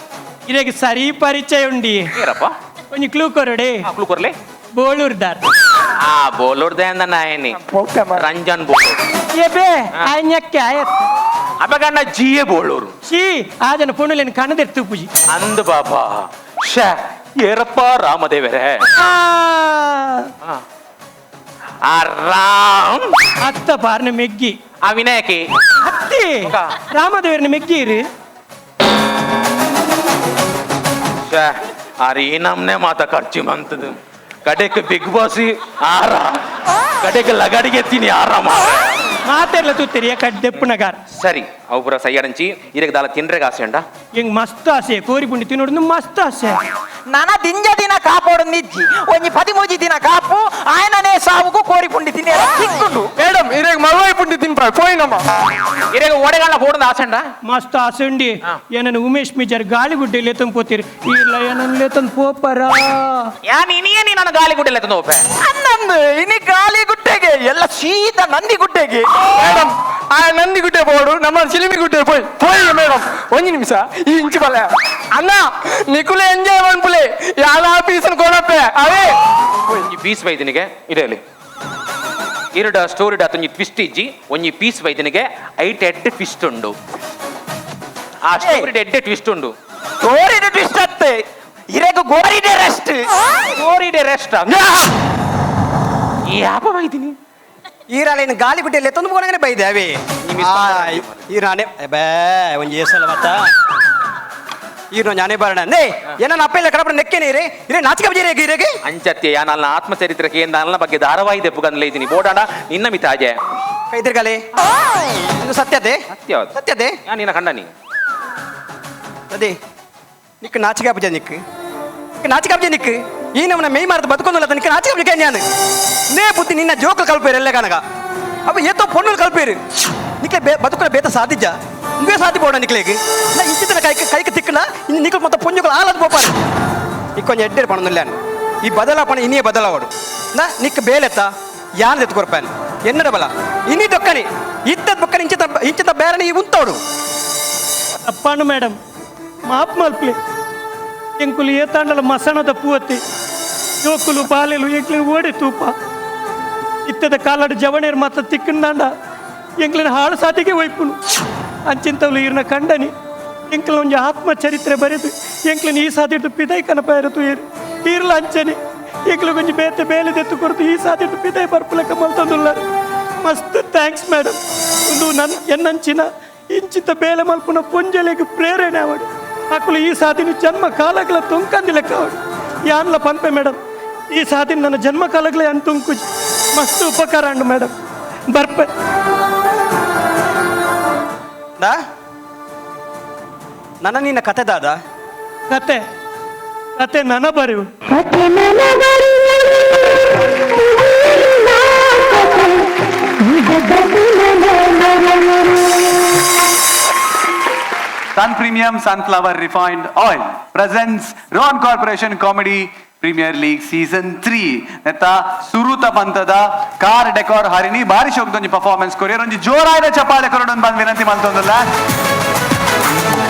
ಇದಕ್ಕೆ ಸರಿ ಪರಿಚಯ ಉಂಡಿ ಏನಪ್ಪ ಒಂಜಿ ಕ್ಲೂ ಕೊರಡೆ ಕ್ಲೂ ಕೊರ್ಲೆ ಬೋಳೂರ್ದಾರ್ ಆ ಬೋಲೂರ್ದೆ ಅಂದ ನಾಯನಿ ರಂಜನ್ ಬೋಳೂರ್ ಏಬೇ ಆಯ್ನಕ್ಕೆ ಆಯತ್ ಅಪಗಣ್ಣ ಜಿಯೇ ಬೋಳೂರು she ಆ ಜನ ಪುಣುಲೇನು ಕಣದೆತ್ತು ಪೂಜಿ ಅಂದ ಬಾಬಾ ಶ ಏರಪ್ಪ ರಾಮದೇವರೇ ಆ ರಾಮ್ ಅತ್ತ ಪಾರ್ನ ಮೆಗ್ಗಿ ಆ ವಿನಾಯಕಿ ಅತ್ತಿ ರಾಮದೇವರನ ಮೆಗ್ಗಿ ಇರು ಅರೆ ನಮ್ನೆ ಮಾತ ಖರ್ಚು ಮಂತದ ಕಡೆಕ್ ಬಿಗ್ ಬಾಸ್ ಆರ ಕಡೆಕ್ ಲಗಡಿಗೆ ಎತ್ತೀನಿ ಆರಾಮ ಮಾತೆಲ್ಲ ತೂತಿರಿ ಕಡ್ದೆಪ್ಪುನಗಾರ್ ಸರಿ ಅವು ಪೂರ ಸೈಯಡಂಚಿ ಇರಕ್ ದಾಲ ತಿನ್ರೆಗ್ ಆಸೆ ಉಂಡ ಎಂಗ್ ಮಸ್ತ್ ಆಸೆ ಕೋರಿ ಪುಂಡಿ ತಿನ್ನೋಡು ಮಸ್ತ್ ಆಸೆ ನನ ದಿಂಜ ದಿನ ಕಾಪೋಡು ನಿಜ್ಜಿ ಒಂಜಿ ಪದಿಮೂಜಿ ದಿನ ಕಾಪು ಆಯನನೇ ಸಾವುಗು ಕೋರಿ ಪುಂಡಿ ತಿನ್ನಿ ಸಿಕ್ಕುಂಡು ಮೇಡಮ್ ಇರೇಗ ಮಲ್ವಾಯಿ ಪುಂಡಿ ತಿನ್ಪ ಪೋಯ್ ನಮ್ಮ ಇರಗ ಓಡೆಗಾಲ ಫೋಡಂದ ಆಸೆ ಉಂಡ ಮಸ್ತ್ ಆಸೆ ಉಂಡಿ ಏನನ್ನು ಉಮೇಶ್ ಮಿಜರ್ ಗಾಳಿ ಗುಡ್ಡೆ ಲೇತನ್ ಪೋತಿರಿ ಇಲ್ಲ ಏನನ್ ಲೇತನ್ ಪೋಪರಾ ಯಾನ್ ಇನಿಯೇ ನೀ ನನ್ನ ಗಾಳಿ ಗುಡ್ಡೆ ಲೇತಂದು ಹೋಪೆ ಅನ್ನಂದು ಇನಿ ಗಾಳಿ ಗುಡ್ಡೆಗೆ ಎಲ್ಲ ಸೀದಾ ನಂದಿ ಗುಡ್ಡೆಗೆ ಮೇಡಮ್ ಆ ನಂದಿ ಗುಡ್ಡೆ ಬೋಡು ನಮ್ಮ ಚಿಲಿಮಿ ಗುಡ್ಡೆ ಪೋಯ್ ಪೋಯ್ ಮೇಡಮ್ ಒಂಜಿ ನಿಮಿಷ ಈ ಇಂಚು ಬಲ ಅಣ್ಣ ನಿಕುಲೆ ಎಂಜಾಯ್ ಮನ್ಪುಲೆ ಯಾಲ ಆಫೀಸನ್ ಕೊಡಪ್ಪೆ ಅವೇ ಒಂಜಿ ಪೀಸ್ ಬೈದಿನಿಗೆ ಇದೇಲಿ ಇರಡ ಸ್ಟೋರಿ ಡಾತ್ ಒಂಜಿ ಟ್ವಿಸ್ಟ್ ಇಜ್ಜಿ ಒಂಜಿ ಪೀಸ್ ಬೈದಿನಿಗೆ ಐಟ್ ಎಡ್ ಟ್ವಿಸ್ಟ್ ಉಂಡು ಆ ಸ್ಟೋರಿ ಎಡ್ಡೆ ಟ್ವಿಸ್ಟ್ ಉಂಡು ಗೋರಿಡೆ ಟ್ವಿಸ್ಟ್ ಅತ್ತೆ ಇರೆಗು ಗೋರಿಡೆ ರೆಸ್ಟ್ ಗೋರಿಡೆ ರೆಸ್ಟ್ ಯಾಪ ಬೈದಿನಿ ಈರಾಲೇನು ಗಾಲಿ ಗುಡ್ಡೆಯಲ್ಲಿ ಎತ್ತೊಂದು ಪೋನಗನೆ ಬೈದೆ ಅವೇ. ಈರಾನೆ ಬೇ ಒಂಜಿ ಏಸಲ್ಲ ಮತ್ತ ಈರ್ನ ಜ್ಞಾನೇ ಬರಣ ನೇ ಏನ ಅಪ್ಪ ಇಲ್ಲ ಕಡಪಡ ನೆಕ್ಕೆ ನೀರೆ ಇರೇ ನಾಚಿಕೆ ಬಜೀರೆ ಇರೇಗೆ ಅಂಚತ್ಯ ನನ್ನ ಆತ್ಮಚರಿತ್ರಕ್ಕೆ ನನ್ನ ಬಗ್ಗೆ ಧಾರಾವಾಹಿ ದೆಪ್ಪುಗನ್ಲೇ ಇದ್ದೀನಿ ಬೋಡಾಡ ನಿನ್ನ ಮಿತಾಜೆ ಕೈದಿರ್ಗಲೆ ಇದು ಸತ್ಯತೆ ಸತ್ಯ ಸತ್ಯತೆ ಯಾ ನಿನ್ನ ಕಂಡ ನೀ ಅದೇ ನಿಕ್ ನಾಚಿಕೆ ಬಜೆ ನಿಕ್ ನಿಕ್ ನಾಚಿಕೆ ಬಜೆ ನಿಕ್ ಈ ನಮ್ಮನ್ನ ಮೇಯ್ ಮಾರ್ದು ಬದುಕೊಂದಲ್ಲ ನಿಕ್ ನಾಚಿಕೆ ಬಜೆ ನಾನು ನೇ ಬುದ್ಧಿ ನಿನ್ನ ಜೋಕಲ್ ಕಲ್ಪೇರು ಎಲ್ಲ ಕನಕ ಅಪ್ಪ ಏತೋ ಪೊಣ್ಣು ಕಲ್ಪೇರು ನಿಕ್ಲೆ ಬೇ ಬದುಕಲ ಬೇತ ಸಾಧಿಜ ಇಂದೇ ಸಾಧಿ ಬೋಡ ನಿಕ್ಲೇಗೆ ನಾ ಇಂಚಿತನ ಕೈಕ್ ಕೈಕ್ ತಿಕ್ಕಲ ಇನ್ನು ನಿಕ್ಲು ಮೊತ್ತ ಪೊಂಜುಗಳು ಆಲದ್ ಬೋಪಾರು ಇಕ್ಕೊಂಜ ಎಡ್ಡೆಡ್ ಪಣೊಂದುಲ್ಲಾನು ಈ ಬದಲಾಪಣ ಇನಿಯೇ ಬದಲಾವಡು ನಾ ನಿಕ್ ಬೇಲೆತ್ತ ಯಾನ್ ಎತ್ತು ಕೊರ್ಪಾನು ಎನ್ನಡ ಬಲ ಇನಿ ದೊಕ್ಕನಿ ಇತ್ತದ ಬೊಕ್ಕನಿ ಇಂಚಿತ ಇಂಚಿತ ಬೇರನೆ ಈ ಉಂತೋಡು ತಪ್ಪಾನು ಮೇಡಮ್ ಮಾಪ್ ಮಲ್ಪ್ಲಿ ಎಂಕುಲು ಏತಾಂಡಲ ಮಸಣದ ಪೂವತ್ತಿ ಜೋಕುಲು ಬಾಲೆಲು ಎಂಕ್ಲಿನ ಓಡಿ ತೂಪ ಇತ್ತದ ಕಾಲಡು ಜವಣೇರು ಮಾತ್ರ ತಿಕ್ಕಂದಾಂಡ ಎಂಕ್ಲಿನ ಹಾಳು ಸಾತಿಗೆ ಒಯ್ಪುನು ಅಂಚಿಂತವ್ಲು ಈರ್ನ ಕಂಡನಿ ಎಂಕ್ಲ ಒಂಜಿ ಆತ್ಮ ಚರಿತ್ರೆ ಬರೆದು ಎಂಕ್ಲಿನ ಈ ಸಾತಿಟ್ಟು ಪಿದೈ ಕನಪ ಇರತು ಏರು ಈರ್ಲ ಅಂಚನಿ ಎಂಕ್ಲು ಕೊಂಚ ಬೇತೆ ಬೇಲೆ ದೆತ್ತು ಕೊರತು ಈ ಸಾತಿಟ್ಟು ಪಿದೈ ಬರ್ಪುಲಕ ಮಲ್ತೊಂದುಲ್ಲಾರು. ಮಸ್ತ್ thanks madam. ಒಂದು ನನ್ ಎನ್ನಂಚಿನ ಇಂಚಿತ ಬೇಲೆ ಮಲ್ಪುನ ಪೊಂಜಲೆಗ್ ಪ್ರೇರಣೆ ಅವಡು ಅಕುಲು ಈ ಸಾತಿನ ಜನ್ಮ ಕಾಲಗಳ ತುಂಕಂದಿ ಲೆಕ್ಕ ಅವಡು ಯಾನ್ಲ ಪನ್ಪೆ ಮೇಡಮ್ ಈ ಸಾತಿನ ನನ್ನ ಜನ್ಮ ಕಾಲಗಳೇ ಅನ್ ತುಂಕುಜಿ ಮಸ್ತ್ ಉಪಕಾರ ಅಂಡು ಮೇಡಮ್ ಬರ್ಪೆ ದಾ ನನ್ನ ನಿನ್ನ ಕತೆ ದಾದ ಕತೆ ಕತೆ ನನ ಬರೆವು Sun Premium Sunflower Refined Oil presents Rohan Corporation Comedy Premier League Season 3. ನೆತ್ತ ಸುರುತ ಪಂತದ ಕಾರ್ ಡೆಕೋರ್ ಹರಿಣಿ ಬಾರಿ ಶೋಕ್ದೊಂಜಿ ಪರ್ಫಾರ್ಮೆನ್ಸ್ ಕೊರಿಯರ್ ಒಂಜಿ ಜೋರಾದ ಚಪ್ಪಾಳೆ ಕೊರಡೊಂದು ಬಂದು ವಿನಂತಿ ಮಲ್ತೊಂದುಲ್ಲ.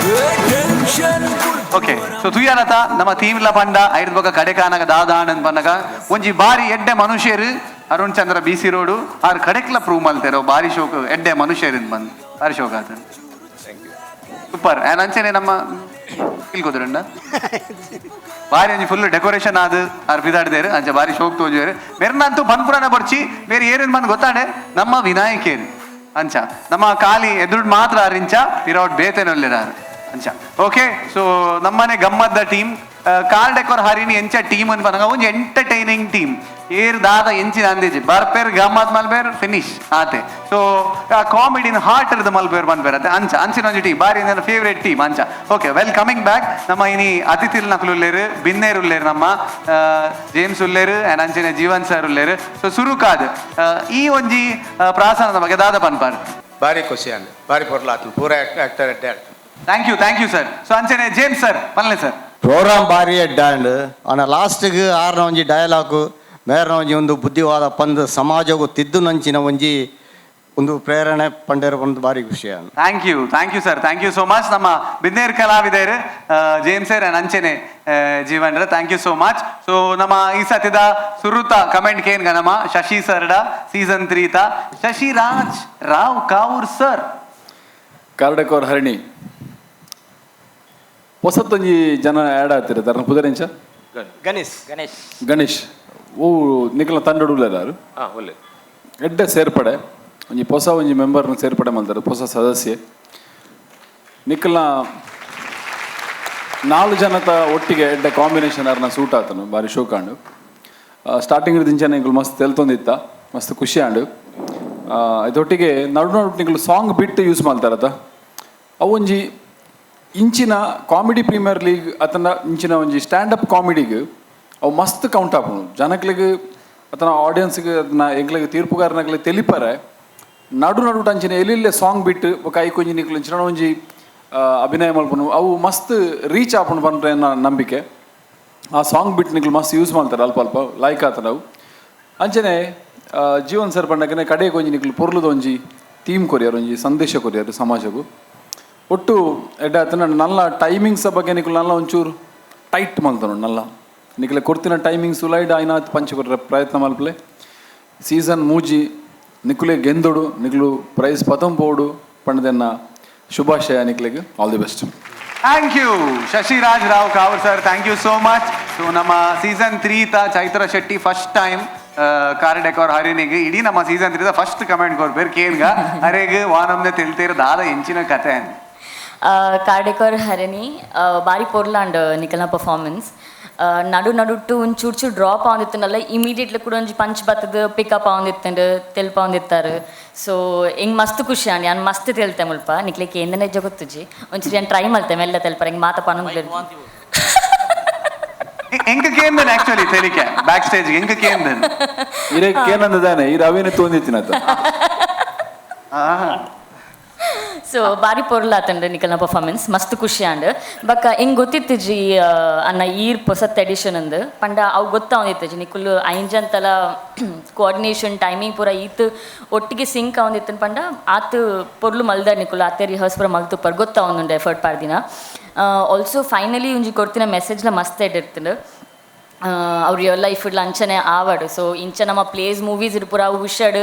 ಓಕೆ ಸೊ ತುಯ್ಯಾನತ ನಮ್ಮ ಟೀಮ್ ಲ ಪಂಡ ಐದು ಬೊಕ ಕಡೆ ಕಾನಗ ದಾದಾಣನ್ ಪನ್ನಗ ಒಂಜಿ ಬಾರಿ ಎಡ್ಡೆ ಮನುಷ್ಯರು Arun Chandra B C road R ಕಡೆಕ್ಲ ಪ್ರೂವ್ ಮಲ್ತೇರೋ ಬಾರಿ ಶೋಕ್ ಎಡ್ಡೆ ಮನುಷ್ಯರು ಬಂದ್ ಬಾರಿ ಶೋಕ್ ಆತ ಸೂಪರ್. ಆ್ಯಂಡ್ ಅಂಚೆನೆ ನಮ್ಮ ಇಲ್ಕೋದ್ರಂಡ ಬಾರಿ ಒಂಜಿ ಫುಲ್ ಡೆಕೋರೇಷನ್ ಆದ್ ಆರ್ ಬಿದಾಡ್ದೇರು ಅಂಚೆ ಬಾರಿ ಶೋಕ್ ತೋಜುವೇರು ಮೇರ್ನಂತೂ ಪನ್ಪುರನ ಬರ್ಚಿ ಬೇರೆ ಏನೇನು ಬಂದು ಗೊತ್ತಾಡೆ ನಮ್ಮ ವಿನಾಯಕೇರು ಅಂಚ ನಮ್ಮ ಕಾಲಿ ಎದುರು ಮಾತ್ರ ಆರಿಂಚ ವಿರೌಟ್ ಬೇತೇನೊಲ್ಲೇರ ಅಂಚ. ಓಕೆ ಸೊ ನಮ್ಮನೆ ಗಮ್ಮದ್ದ team car decor Harini ಎಂಚ ಟೀಮ್ ಅನ್ಪನಗ ಒಂಜಿ ಎಂಟರ್ಟೈನಿಂಗ್ ಟೀಮ್ ಏರ್ ದಾದ ಎಂಚಿನ ಅಂದೇಜಿ ಬರ್ಪೇರ್ ಗಮ್ಮತ್ ಮಲ್ಬೇರ್ ಫಿನಿಶ್ ಆತೆ. ಸೊ ಆ ಕಾಮಿಡಿನ ಹಾರ್ಟ್ ಇರ್ದ ಮಲ್ಬೇರ್ ಮನ್ಬೇರ್ ಅತೆ ಅಂಚ ಅಂಚಿನ ಒಂಜಿ ಟೀಮ್ ಬಾರಿ ನನ್ನ ಫೇವ್ರೇಟ್ ಟೀಮ್ ಅಂಚ. Okay well coming back ನಮ್ಮ ಇನಿ ಅತಿಥಿಲ್ ನಕಲು ಉಲ್ಲೇರು ಬಿನ್ನೇರು ಉಲ್ಲೇರು ನಮ್ಮ ಜೇಮ್ಸ್ ಉಲ್ಲೇರು ಆ್ಯಂಡ್ ಅಂಚಿನ ಜೀವನ್ ಸರ್ ಉಲ್ಲೇರು. ಸೊ ಸುರುಕಾದ್ ಈ ಒಂಜಿ ಪ್ರಾಸನದ ಬಗ್ಗೆ ದಾದ ಪನ್ಪಾರ್ ಬಾರಿ ಖುಷಿ ಅಂದ್ ಬಾರಿ ಪೊರ್ಲಾತು ಪೂರ ಆಕ್ಟರ್ ಅಡ್ಡೆ. Thank you thank you sir. So ಅಂಚನೆ ಜೇಮ್ಸ್ ಸರ್ ಪನ್ಲೆ ಸರ್. ಪ್ರೋಗ್ರಾಮ್ ಭಾರಿ ಅಡ್ಡಾಂಡ್ ಆನ ಲಾಸ್ಟ್ಗೆ ಆರ್ನ ಒಂಜಿ ಡೈಲಾಗು ಮೇರ್ನ ಒಂಜಿ ಒಂದು ಬುದ್ಧಿವಾದ ಪಂದ್ ಸಮಾಜಗೂ ತಿದ್ದು ನಂಚಿನ ಒಂಜಿ ಒಂದು ಪ್ರೇರಣೆ ಪಂಡೇರ ಒಂದು ಭಾರಿ ಖುಷಿ ಅಂದ್. Thank you thank you sir thank you so much. ನಮ್ಮ ಬಿನ್ನೇರ್ ಕಲಾವಿದರು ಜೇಮ್ಸ್ ಸರ್ ಆ್ಯಂಡ್ ಅಂಚನೆ ಜೀವನ್ರ thank you so much. So ನಮ್ಮ ಈ ಸತಿದ ಸುರುತ ಕಮೆಂಟ್ ಕೇನ್ಗ ನಮ್ಮ ಶಶಿ ಸರ್ಡ ಸೀಸನ್ 3 ತ ಶಶಿರಾಜ್ ರಾವ್ ಕಾವೂರ್ ಸರ್. ಕಾರ್ಡೆಕೋರ್ ಹರಿಣಿ ಹೊಸತ್ತೊಂಜಿ ಜನ ಆ್ಯಡ್ ಆತಿರ ತರನ ಪುದರೆಂಚ ಗಣೇಶ್ ಗಣೇಶ್ ಗಣೇಶ್ ಓ ನಿಖಲ ತಂಡಡು ಉಲ್ಲೆರಾರು ಒಳ್ಳೆ ಎಡ್ಡೆ ಸೇರ್ಪಡೆ ಒಂಜಿ ಹೊಸ ಒಂಜಿ ಮೆಂಬರ್ನ ಸೇರ್ಪಡೆ ಮಲ್ತಾರೆ ಹೊಸ ಸದಸ್ಯೆ ನಿಖಲ್ನ ನಾಲ್ ಜನತ ಒಟ್ಟಿಗೆ ಎಡ್ಡೆ ಕಾಂಬಿನೇಷನ್ ಅರ್ನ ಸೂಟ್ ಆತನು ಬಾರಿ ಶೋಕಾಂಡು. ಸ್ಟಾರ್ಟಿಂಗ್ ದಿಂಚನೆ ನಿಕುಲು ಮಸ್ತ್ ತೆಲ್ತೊಂದಿತ್ತ ಮಸ್ತ್ ಖುಷಿ ಆಂಡು. ಇದೊಟ್ಟಿಗೆ ನಡು ನಡು ನಿಕುಲು ಸಾಂಗ್ ಬಿಟ್ಟು ಯೂಸ್ ಮಲ್ತಾರತ ಅವೊಂಜಿ ಇಂಚಿನ comedy premier league ಅತನ ಇಂಚಿನ ಒಂಜಿ ಸ್ಟ್ಯಾಂಡಪ್ ಕಾಮಿಡಿಗೆ ಅವು ಮಸ್ತ್ ಕೌಂಟ್ ಆಪುಂಡು ಜನಕ್ಲೆಗ್ ಅತನ ಆಡಿಯನ್ಸ್ಗೆ ಅದನ್ನ ಎಂಕ್ಲೆಗ್ ತೀರ್ಪುಗಾರನಕ್ಲೆ ತೆಲಿಪರೆ ನಡು ನಡು ಅಂಚಿನ ಎಲ್ಲಿಲ್ಲೇ ಸಾಂಗ್ ಬಿಟ್ಟು ಬೊಕ ಐಕೊಂಜಿ ನಿಕ್ಲು ಇಂಚಿನ ಒಂಜಿ ಅಭಿನಯ ಮಲ್ಪುನು ಅವು ಮಸ್ತ್ ರೀಚ್ ಆಪುಂಡು ಪನ್ಪುನ ಎನ್ನ ನಂಬಿಕೆ. ಆ ಸಾಂಗ್ ಬಿಟ್ಟು ನಿಕ್ಲು ಮಸ್ತ್ ಯೂಸ್ ಮಾಡ್ತಾರೆ ಅಲ್ಪ ಅಲ್ಪ ಲೈಕ್ ಆತನ ಅವು. ಅಂಚನೆ ಜೀವನ್ ಸರ್ ಪಂಡಕನೆ ಕಡೆಗೆ ಒಂಜಿ ನಿಕ್ಲು ಪೊರ್ಲುದ ಒಂಜಿ ಥೀಮ್ ಕೊರಿಯರ್ ಒಂಜಿ ಸಂದೇಶ ಕೊರಿಯರ್ ಸಮಾಜಗೂ ಒಟ್ಟು ಎಡ್ಡೆ ಆತನ ನಲ್ಲ ಟೈಮಿಂಗ್ಸ್ ಬಗ್ಗೆ ನಿಕ್ಲು ನಲ್ಲ ಒಂಚೂರು ಟೈಟ್ ಮಲ್ತನು ನಲ್ಲ ನಿಕ್ಲೆ ಕೊಡ್ತಿನ ಟೈಮಿಂಗ್ಸ್ ಲೈಡ್ ಆಯ್ನಾತ್ ಪಂಚ ಕೊರ್ರೆ ಪ್ರಯತ್ನ ಮಲ್ಪಲೆ ಸೀಸನ್ ಮೂಜಿ ನಿಕುಲೆ ಗೆಂದೊಡು ನಿಕ್ಲು ಪ್ರೈಸ್ ಪತಂ ಪೋಡು ಪಂಡದೆನ್ನ ಶುಭಾಶಯ ನಿಕ್ಲೆಗ್ all the best. Thank you Shashiraj Rao Kavoor sir thank you so much. So ನಮ್ಮ ಸೀಸನ್ 3 ತ Chaitra Shetty first time car decor ಹರಿನಿಗೆ ಇಡೀ ನಮ್ಮ ಸೀಸನ್ 3 ಫಸ್ಟ್ ಕಮೆಂಟ್ ಕೊರ್ಪೇರು ಕೇನ್ಗ ಅರೆಗ್ ವಾನಮ್ನೆ ತೆಲ್ತೇರು ದಾದ ಎಂಚಿನ ಕತೆ. ಕಾರ್ ಡೆಕೋರ್ ಹರಿಣಿ ಬಾರಿ ಪೊರ್ಲಾಂಡ್ ನಿಕಲ್ನ ಪರ್ಫಾರ್ಮೆನ್ಸ್. ನಡು ನಡುಟ್ಟು ಒಂದು ಚೂರು ಚೂರು ಡ್ರಾಪ್ ಆವೊಂದಿತ್ತುಂಡಲ್ಲ, ಇಮಿಡಿಯೇಟ್ಲಿ ಕೂಡ ಒಂಜಿ ಪಂಚ್ ಬತ್ತದ ಪಿಕಪ್ ಆವೊಂದಿತ್ತುಂಡು, ತೆಲ್ಪಾವೊಂದಿತ್ತಾರೆ. ಸೊ ಎಂಗ್ ಮಸ್ತ್ ಖುಷಿ ಆಂಡ್. ಯಾನ್ ಮಸ್ತ್ ತೆಲ್ತೆ ಮುಲ್ಪ ನಿಕ್ಲೆ ಕೇಂದನೆ ಜಗೊತ್ತುಜಿ. ಒಂಚೂರು ಯಾನ್ ಟ್ರೈ ಮಲ್ತೆ ಮೆಲ್ಲ ತೆಲ್ಪರ, ಎಂಗ್ ಮಾತ ಪನೊಂದು. ಎಂಕ ಕೇಂದನ್ ಆಕ್ಚುಲಿ ತೆಲಿಕೆ ಬ್ಯಾಕ್ ಸ್ಟೇಜ್ ಎಂಕ ಕೇಂದನ್. ಇರೇ ಕೇನಂದದಾನೆ ಈ ರವಿನ ತೋಂದಿತ್ತಿನತ. ಸೊ ಬಾರಿ ಪೊರ್ಲಾತಂಡ್ ನಿಕಲ್ನ ಪರ್ಫಾರ್ಮೆನ್ಸ್, ಮಸ್ತ್ ಖುಷಿ ಆಂಡ್. ಬೊಕ್ಕ ಎಂಗ್ ಗೊತ್ತಿತ್ತಿಜಿ ಅನ್ನ ಈರ್ ಪೊಸತ್ ಎಡಿಷನ್ ಅಂದ್ ಪಂಡ ಅವು ಗೊತ್ತಾವೊಂದಿತ್ತಿಜಿ. ನಿಕುಲು ಐಂಜಂತಲ ಕೋಆರ್ಡಿನೇಷನ್, ಟೈಮಿಂಗ್ ಪೂರ ಈತ್ ಒಟ್ಟಿಗೆ ಸಿಂಕ್ ಆವೊಂದಿತ್ತು ಪಂಡ ಆತ್ ಪೊರ್ಲು ಮಲ್ದಾರ್ ನಿಕುಲು. ಆತೆ ರಿಹರ್ಸ್ ಪೂರ ಮಲ್ತುಪ್ಪರ್, ಗೊತ್ತಾವೊಂದುಂಡು ಎಫರ್ಟ್ ಪಾಡ್ದಿನ. ಆಲ್ಸೋ ಫೈನಲಿ ಒಂಜಿ ಕೊರ್ತಿನ ಮೆಸೇಜ್ಲ ಮಸ್ತ್ ಎಡ್ಡೆ. ಅವ್ರ ರಿಯಲ್ ಲೈಫ್ ಅಂಚನೆ ಆವಡ್. ಸೊ ಇಂಚ ನಮ್ಮ ಪ್ಲೇಸ್, ಮೂವೀಸ್ ಪೂರ ಅವು ವಿಷಯಡ್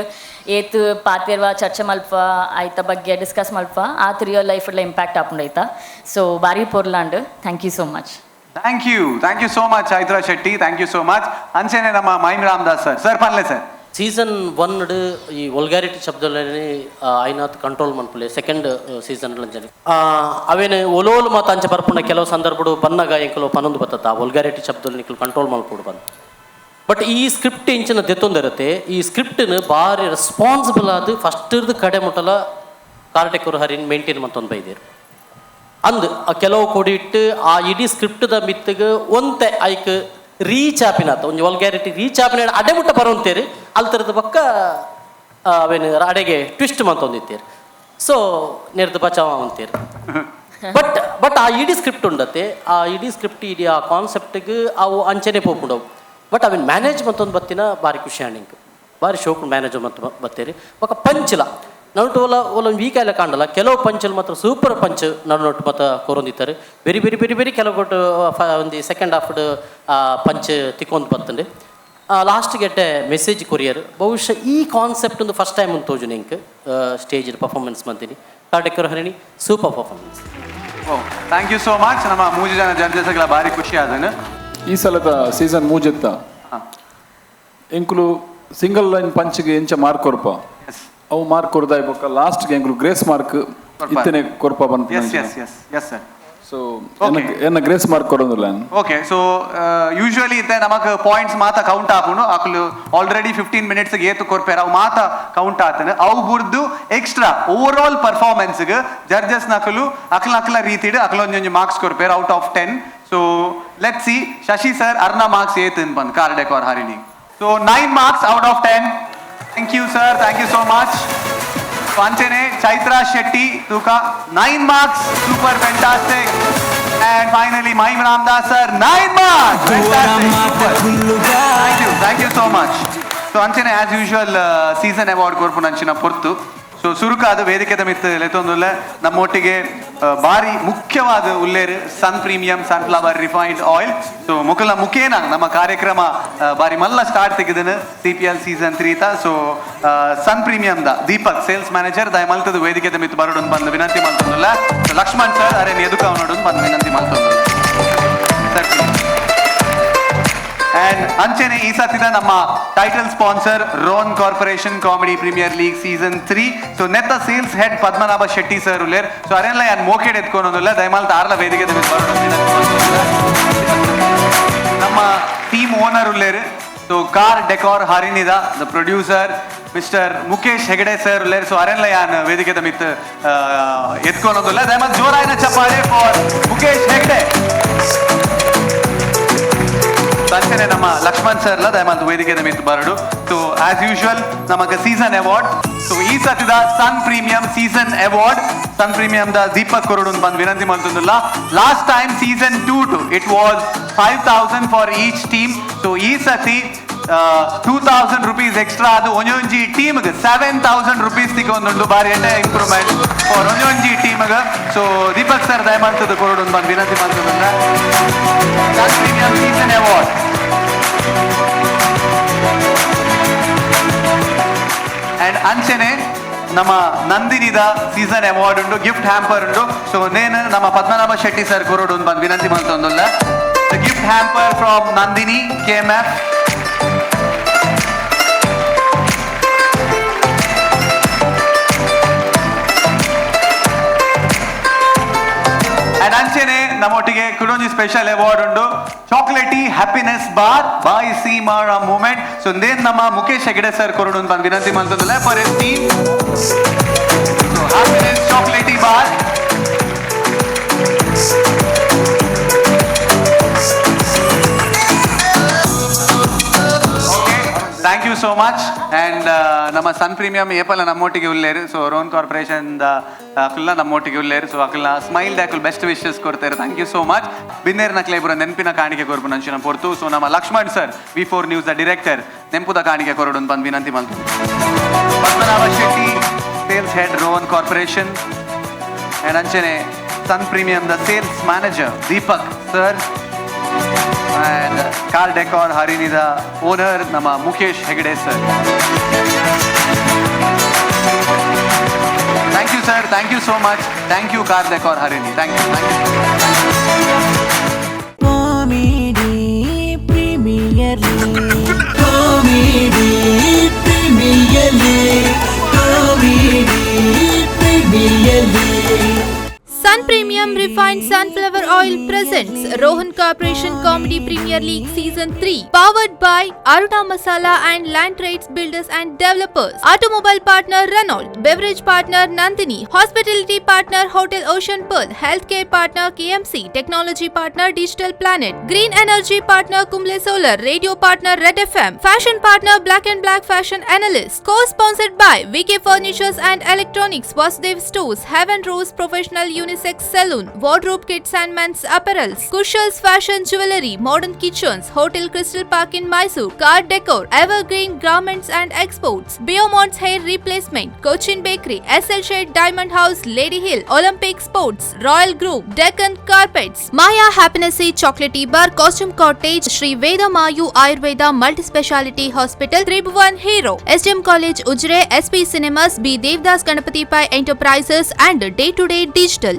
ಏತ್ ಪಾತೆರ್ವ, ಚರ್ಚೆ ಮಲ್ಪ, ಆಯ್ತ ಬಗ್ಗೆ ಡಿಸ್ಕಸ್ ಮಲ್ಪ, ಆತ್ ರಿಯಲ್ ಲೈಫ್ ಇಂಪ್ಯಾಕ್ಟ್ ಆಪುಂಡು ಆಯ್ತಾ. ಸೊ ಬಾರಿ ಪೊರ್ಲಾಂಡ್. Thank you so much. Thank you, thank you so much Chaitra Shetty, thank you so much. ಅಂಚನೆ ನಮ್ಮ ಮೈಮ್ ರಾಮದಾಸ್ ಸರ್, ಸರ್ ಪನ್ಲೆ ಸರ್. ಸೀಸನ್ 1 ಈ ವಲ್ಗಾರಿಟಿ ಶಬ್ದలని ಐನಾತ್ ಕಂಟ್ರೋಲ್ ಮನ್ಪುಲೆ. ಸೆಕೆಂಡ್ ಸೀಸನ್ ಅಂಚನೆ ಅವೇನು ಒಲೋಲು ಮಾತ ಅಂಚ ಬರ್ಪುಂಡ. ಕೆಲವು ಸಂದರ್ಭಡು ಬನ್ನಗ ಎಂಕುಲು ಪನೊಂದು ಬತ್ತತ್ತ, ಆ ವಲ್ಗಾರಿಟಿ ಶಬ್ದలు ನಿಕುಲು ಕಂಟ್ರೋಲ್ ಮಲ್ಪೊಡು ಬಂದು. ಬಟ್ ಈ ಸ್ಕ್ರಿಪ್ಟ್ ಇಂಚಿನ ದೆತ್ತೊಂದಿರತ್ತೆ. ಈ ಸ್ಕ್ರಿಪ್ಟ್ನ ಭಾರಿ ರೆಸ್ಪಾನ್ಸಿಬಲ್ ಆದ ಫಸ್ಟ್ ಕಡೆ ಮುಟ್ಟಲ ಕಾರ್ ಡೆಕೋರ್ ಹರಿನ್ ಮೇಂಟೈನ್ ಮಂತೊಂದು ಬೈದೇರು. ಅಂದ್ ಆ ಕೆಲವು ಕೊಡಿಟ್ಟು ಆ ಇಡೀ ಸ್ಕ್ರಿಪ್ಟ್ದ ಮಿತ್ತಿಗೆ ಒಂತೆ ಐಕ್ ರೀಚ್ ಆಪಿನಾತ ಒಂಜಿ ವಲ್ಗ್ಯಾರಿಟಿ ರೀಚ್ ಆಪಿನ ಅಡೆ ಮುಟ್ಟ ಬರೋಂತೇರಿ. ಅಲ್ತರದ ಪಕ್ಕ ಅವೇನು ಅಡೆಗೆ ಟ್ವಿಸ್ಟ್ ಮಂತೊಂದಿತ್ತೇರು. ಸೊ ನೆರ್ದು ಬಚಾವ ಅಂತೀರಿ. ಬಟ್ ಬಟ್ ಆ ಇಡೀ ಸ್ಕ್ರಿಪ್ಟ್ ಉಂಡತೆ, ಆ ಇಡೀ ಸ್ಕ್ರಿಪ್ಟ್, ಇಡೀ ಆ ಕಾನ್ಸೆಪ್ಟ್ಗೆ ಅವು ಅಂಚನೆ ಪೋಪುಂಡವು. ಬಟ್ ಅವಿನ ಮ್ಯಾನೇಜ್ ಮತ್ತೊಂದು ಬತ್ತಿನ ಭಾರಿ ಖುಷಿ ಆಂಡ್, ಭಾರಿ ಶೋಕ್ ಮ್ಯಾನೇಜ್ ಮತ್ತು ಬತ್ತೀರಿ. ಬೊಕ ಪಂಚ್ಲ ನಡುಟು ಒಲ ಒಲ ವೀಕ್ ಎಲ್ಲ ಕಾಣಲ್ಲ. ಕೆಲವು ಪಂಚಲ್ಲಿ ಮಾತ್ರ ಸೂಪರ್ ಪಂಚ್ ನಡು ನಟ್ಟು ಮಾತ್ರ ಕೊರೊಂದಿತ್ತಾರೆ. ವೆರಿ ವೆರಿ ವೆರಿ ವೆರಿ ಕೆಲವು ಕೊಟ್ಟು ಒಂದು ಸೆಕೆಂಡ್ ಹಾಫ್ ಪಂಚ್ ತಿಕ್ಕೊಂದು ಬತ್ತಂಡು. ಲಾಸ್ಟ್ ಗೆಡ್ಡೆ ಮೆಸೇಜ್ ಕೊರಿಯರ್. ಬಹುಶಃ ಈ ಕಾನ್ಸೆಪ್ಟ್ ಒಂದು ಫಸ್ಟ್ ಟೈಮ್ ಒಂದು ತೋಜು ನಿಂಕ್ ಸ್ಟೇಜ್ ಪರ್ಫಾರ್ಮೆನ್ಸ್ ಮಂತೀನಿ. ಕಾರ್ಡೆಕ್ಕರ್ Harini, super performance. Oh, thank you so much. ನಮ್ಮ ಮೂರು ಜನ ಜಡ್ಜಸ್ಗಳ ಭಾರಿ ಖುಷಿ ಆದನು. ಈ ಸಲದ ಸೀಸನ್ ಮೂಜೆತ್ತ ಎಂಕುಲು ಸಿಂಗಲ್ ಲೈನ್ ಪಂಚ್ಗೆ ಎಂಚ ಮಾರ್ಕ್ ಕೊರ್ಪ, ಅವು ಮಾರ್ಕ್ ಕೊರ್ದಾಯ್ ಬೊಕ್ಕ ಲಾಸ್ಟ್ಗೆ ಎಂಕುಲು ಗ್ರೇಸ್ ಮಾರ್ಕ್ ಇತ್ತನೆ ಕೊರ್ಪ ಬಂತ. S yes sir. So ಎನ್ನ ಗ್ರೇಸ್ ಮಾರ್ಕ್ ಕೊರೊಂದುಲ್ಲ. ಓಕೆ, ಸೊ ಯೂಶುವಲಿ ಇತ್ತೆ ನಮಕ್ ಪಾಯಿಂಟ್ಸ್ ಮಾತ ಕೌಂಟ್ ಆಪುಂಡು. ಅಕುಲು ಆಲ್ರೆಡಿ 15 ಮಿನಿಟ್ಸ್ ಏತು ಕೊರ್ಪೇರ್, ಅವು ಮಾತ ಕೌಂಟ್ ಆತನು. ಅವು ಬುರ್ದು ಎಕ್ಸ್ಟ್ರಾ ಓವರ್ ಆಲ್ ಪರ್ಫಾರ್ಮೆನ್ಸ್ ಜಡ್ಜಸ್ ನಕಲು ಅಕ್ಲ ಅಕ್ಲ ರೀತಿಡ್ ಅಕ್ಲೊಂಜೊಂಜಿ marks ಕೊರ್ಪೇರ್ out of 10. So let see Shashi sir Arna marks ಏತ್ bandh car decor Harini. So 9 marks out of 10. Thank you sir, thank you so much. ಅಂಚನೆ ಚೈತ್ರಾ ಶೆಟ್ಟಿ ತೂಕ 9 marks, super, fantastic. And finally Mahim Ramadas sir, 9 marks. Thank you, thank you so much. So ಅಂಚನೆ as usual season award ಕೊರ್ಪುನ ಅಂಚಿನ ಪೊರ್ತು. ಸೊ ಸುರುಕಾದ ವೇದಿಕೆದ ಮಿತ್ತು ಲೆತ್ತೊಂದುಲ್ಲ ನಮ್ಮೊಟ್ಟಿಗೆ ಬಾರಿ ಮುಖ್ಯವಾದ ಉಲ್ಲೇರು ಸನ್ ಪ್ರೀಮಿಯಂ ಸನ್ಫ್ಲವರ್ ರಿಫೈನ್ಡ್ ಆಯಿಲ್. ಸೊ ಮುಕಲ ಮುಖೇನ ನಮ್ಮ ಕಾರ್ಯಕ್ರಮ ಬಾರಿ ಮಲ್ಲ ಸ್ಟಾರ್ಟ್ ತೆಗೆದನು ಸಿಪಿಎಲ್ ಸೀಸನ್ 3 ತ. ಸೊ ಸನ್ Premium the Deepak sales manager ದಯ ಮಲ್ತದ ವೇದಿಕೆದ ಮಿತ್ತು ಬರೋಡು ಬಂದು ವಿನಂತಿ ಮಲ್ತೊಂದುಲ್ಲ. So, Lakshman sir ಅರೆ ಎದುಕ ನೋಡು ಬಂದು ವಿನಂತಿ ಮಲ್ತೊಂದುಲ್ಲ ಸರ್. ಅಂಡ್ ಅಂಚನೆ ಈ ಸತಿದ ನಮ್ಮ ಟೈಟಲ್ ಸ್ಪಾನ್ಸರ್ ರೋನ್ corporation comedy premier league season 3. So ನೆತ್ತ sales head Padmanabha Shetty sir ಉಲ್ಲೇರ್. ಸೊ ಅರೆಲ್ಲ ಯಾನ್ ಮೋಕೆಡ್ ಎತ್ಕೊನೊಂದುಲ್ಲ, ದಯಮಾಲ್ತ ಆರ್ಲ ವೇದಿಕೆ ಮೇಲೆ ಬರೋಡು ವಿನಂತಿ ಮಲ್ತೊಂದುಲ್ಲ. ನಮ್ಮ ಟೀಮ್ ಓನರ್ ಉಲ್ಲೇರ್. ಸೊ ಕಾರ್ ಡೆಕಾರ್ ಹರಿನಿದ the producer mister Mukesh Hegde sir ಉಲ್ಲೇರ್. ಸೊ ಅರೆಲ್ಲ ಯಾನ್ ವೇದಿಕೆದ ಮಿತ್ ಎತ್ಕೊನೊಂದುಲ್ಲ. ದಯಮಾಲ್ ಜೋರಾಯಿನ ಚಪ್ಪಾಳೆ ಫಾರ್ ಮುಕೇಶ್ ಹೆಗಡೆ. ಅಂಚನೆ ನಮ್ಮ ಲಕ್ಷ್ಮಣ್ ಸರ್ ಲ ದಯಮಾಲ್ತು ವೇದಿಕೆ ಮಿತ್ತು ಬರಡು. ಸೊ ಆಸ್ ಯೂಶುವಲ್ ನಮಗ ಸೀಸನ್ ಅವಾರ್ಡ್. ಸೊ ಈ ಸತಿದ Sun Premium season award Sun Premium the Deepak ಕೊರಡು ಬಂದು ವಿನಂತಿ ಮಾಡ್ತಂದಿಲ್ಲ. Last time season 2 to it was 5,000 for each team. So ಈ ಸತಿ ₹2,000 ಎಕ್ಸ್ಟ್ರಾ, ಅದು ಒಂಜೊಂಜಿ ಟೀಮ್ಗೆ ₹7,000 ತಿಕ್ಕೊಂದುಂಡು. ಬಾರಿ ಎಡ್ಡೆ ಇಂಪ್ರೂವ್ಮೆಂಟ್ ಫಾರ್ ಒಂಜೊಂಜಿ ಟೀಮ್ಗೆ. ಸೊ ದೀಪಕ್ ಸರ್ ದಯಮಾಡ್ತದ ಕೊರಡು ಬಂದು ವಿನಂತಿ ಮಾಡ್ತದಂದ್ರೆ ಸನ್ ಪ್ರೀಮಿಯಂ ಸೀಸನ್ ಅವಾರ್ಡ್. ಅಂಡ್ ಅಂಚನೆ ನಮ್ಮ ನಂದಿನಿದ ಸೀಸನ್ ಅವಾರ್ಡ್ ಉಂಟು, ಗಿಫ್ಟ್ ಹ್ಯಾಂಪರ್ ಉಂಟು. ಸೊ ನೇನು ನಮ್ಮ ಪದ್ಮನಾಭ ಶೆಟ್ಟಿ ಸರ್ ಕೊರಡು ಬಂದು ವಿನಂತಿ ಮಾಡ್ತೊಂದುಲ್ಲ. The gift hamper from Nandini KMF. ಅಂಚೆನೆ ನಮ್ಮೊಟ್ಟಿಗೆ ಕುಡೊಂಜಿ ಸ್ಪೆಷಲ್ ಅವಾರ್ಡ್ ಉಂಡು, chocolatey happiness bar by Seemara moment. So ನೇನ್ ನಮ್ಮ ಮುಖೇಶ್ ಹೆಗಡೆ ಸರ್ ಕೊರಡು ಅಂತ ವಿನಂತಿ ಮಾಡ್ತದಲ್ಲ for his team. So happiness chocolatey bar. Thank you so much. And ನಮ್ಮ ಸನ್ ಪ್ರೀಮಿಯಂ ಏಪಲ ನಮ್ಮೊಟ್ಟಿಗೆ ಉಲ್ಲೇರು. ಸೊ ರೋನ್ ಕಾರ್ಪೊರೇಷನ್ ಅಕುಲ್ನ ನಮ್ಮೊಟ್ಟಿಗೆ ಉಲ್ಲೇರು. ಸೊ ಅಕುಲ್ನ ಸ್ಮೈಲ್ ದಾಕುಲ್ ಬೆಸ್ಟ್ ವಿಶಸ್ ಕೊಡ್ತಾರೆ. Thank you so much. ಬಿನ್ನೇರ್ ನಕ್ಲೇಪುರ ನೆನಪಿನ ಕಾಣಿಕೆ ಕೊರ್ಪು ನಂಚಿನ ಪೊರ್ತು. ಸೊ ನಮ್ಮ Lakshman sir, V4 news the director, ನೆಂಪುದ ಕಾಣಿಕೆ ಕೊರಡು ಬಂದು ವಿನಂತಿ ಮಲ್ತು. Padmanabha Shetty, sales head Rohan corporation. And ಅಂಚನೆ Sun Premium the sales manager Deepak sir. And car decor ಹರಿನಿದ owner ನಮ್ಮ Mukesh Hegde sir. Thank you sir, thank you so much. Thank you car decor Harini. Thank you, thank you. Comedy premier league, comedy premier league, comedy premier league. Sun Premium Refined Sunflower Oil presents Rohan Corporation Comedy Premier League Season 3, powered by Aruna Masala and Land Trades Builders and Developers, Automobile Partner Renault, Beverage Partner Nandini, Hospitality Partner Hotel Ocean Pearl, Healthcare Partner KMC, Technology Partner Digital Planet, Green Energy Partner Kumble Solar, Radio Partner Red FM, Fashion Partner Black and Black Fashion Analyst, Co-sponsored by VK Furnitures and Electronics, Vasudev Stores, Heaven Rose Professional Unisex Saloon, Wardrobe Kits and Men's Apparels, Kushal's Fashion Jewelry, Modern Kitchens, Hotel Crystal Park in Mysore, Car Decor, Evergreen Garments and Exports, Biomont's Hair Replacement, Cochin Bakery, SL Shade Diamond House, Lady Hill, Olympic Sports, Royal Group, Deccan Carpets, Maya Happiness Chocolatey Bar, Costume Cottage, Sri Veda Mayu Ayurveda Multi-Speciality Hospital, Tribhuvan Hero, SDM College, Ujire, SP Cinemas, B. Devdas Ganapati Pai Enterprises and Day to Day Digital.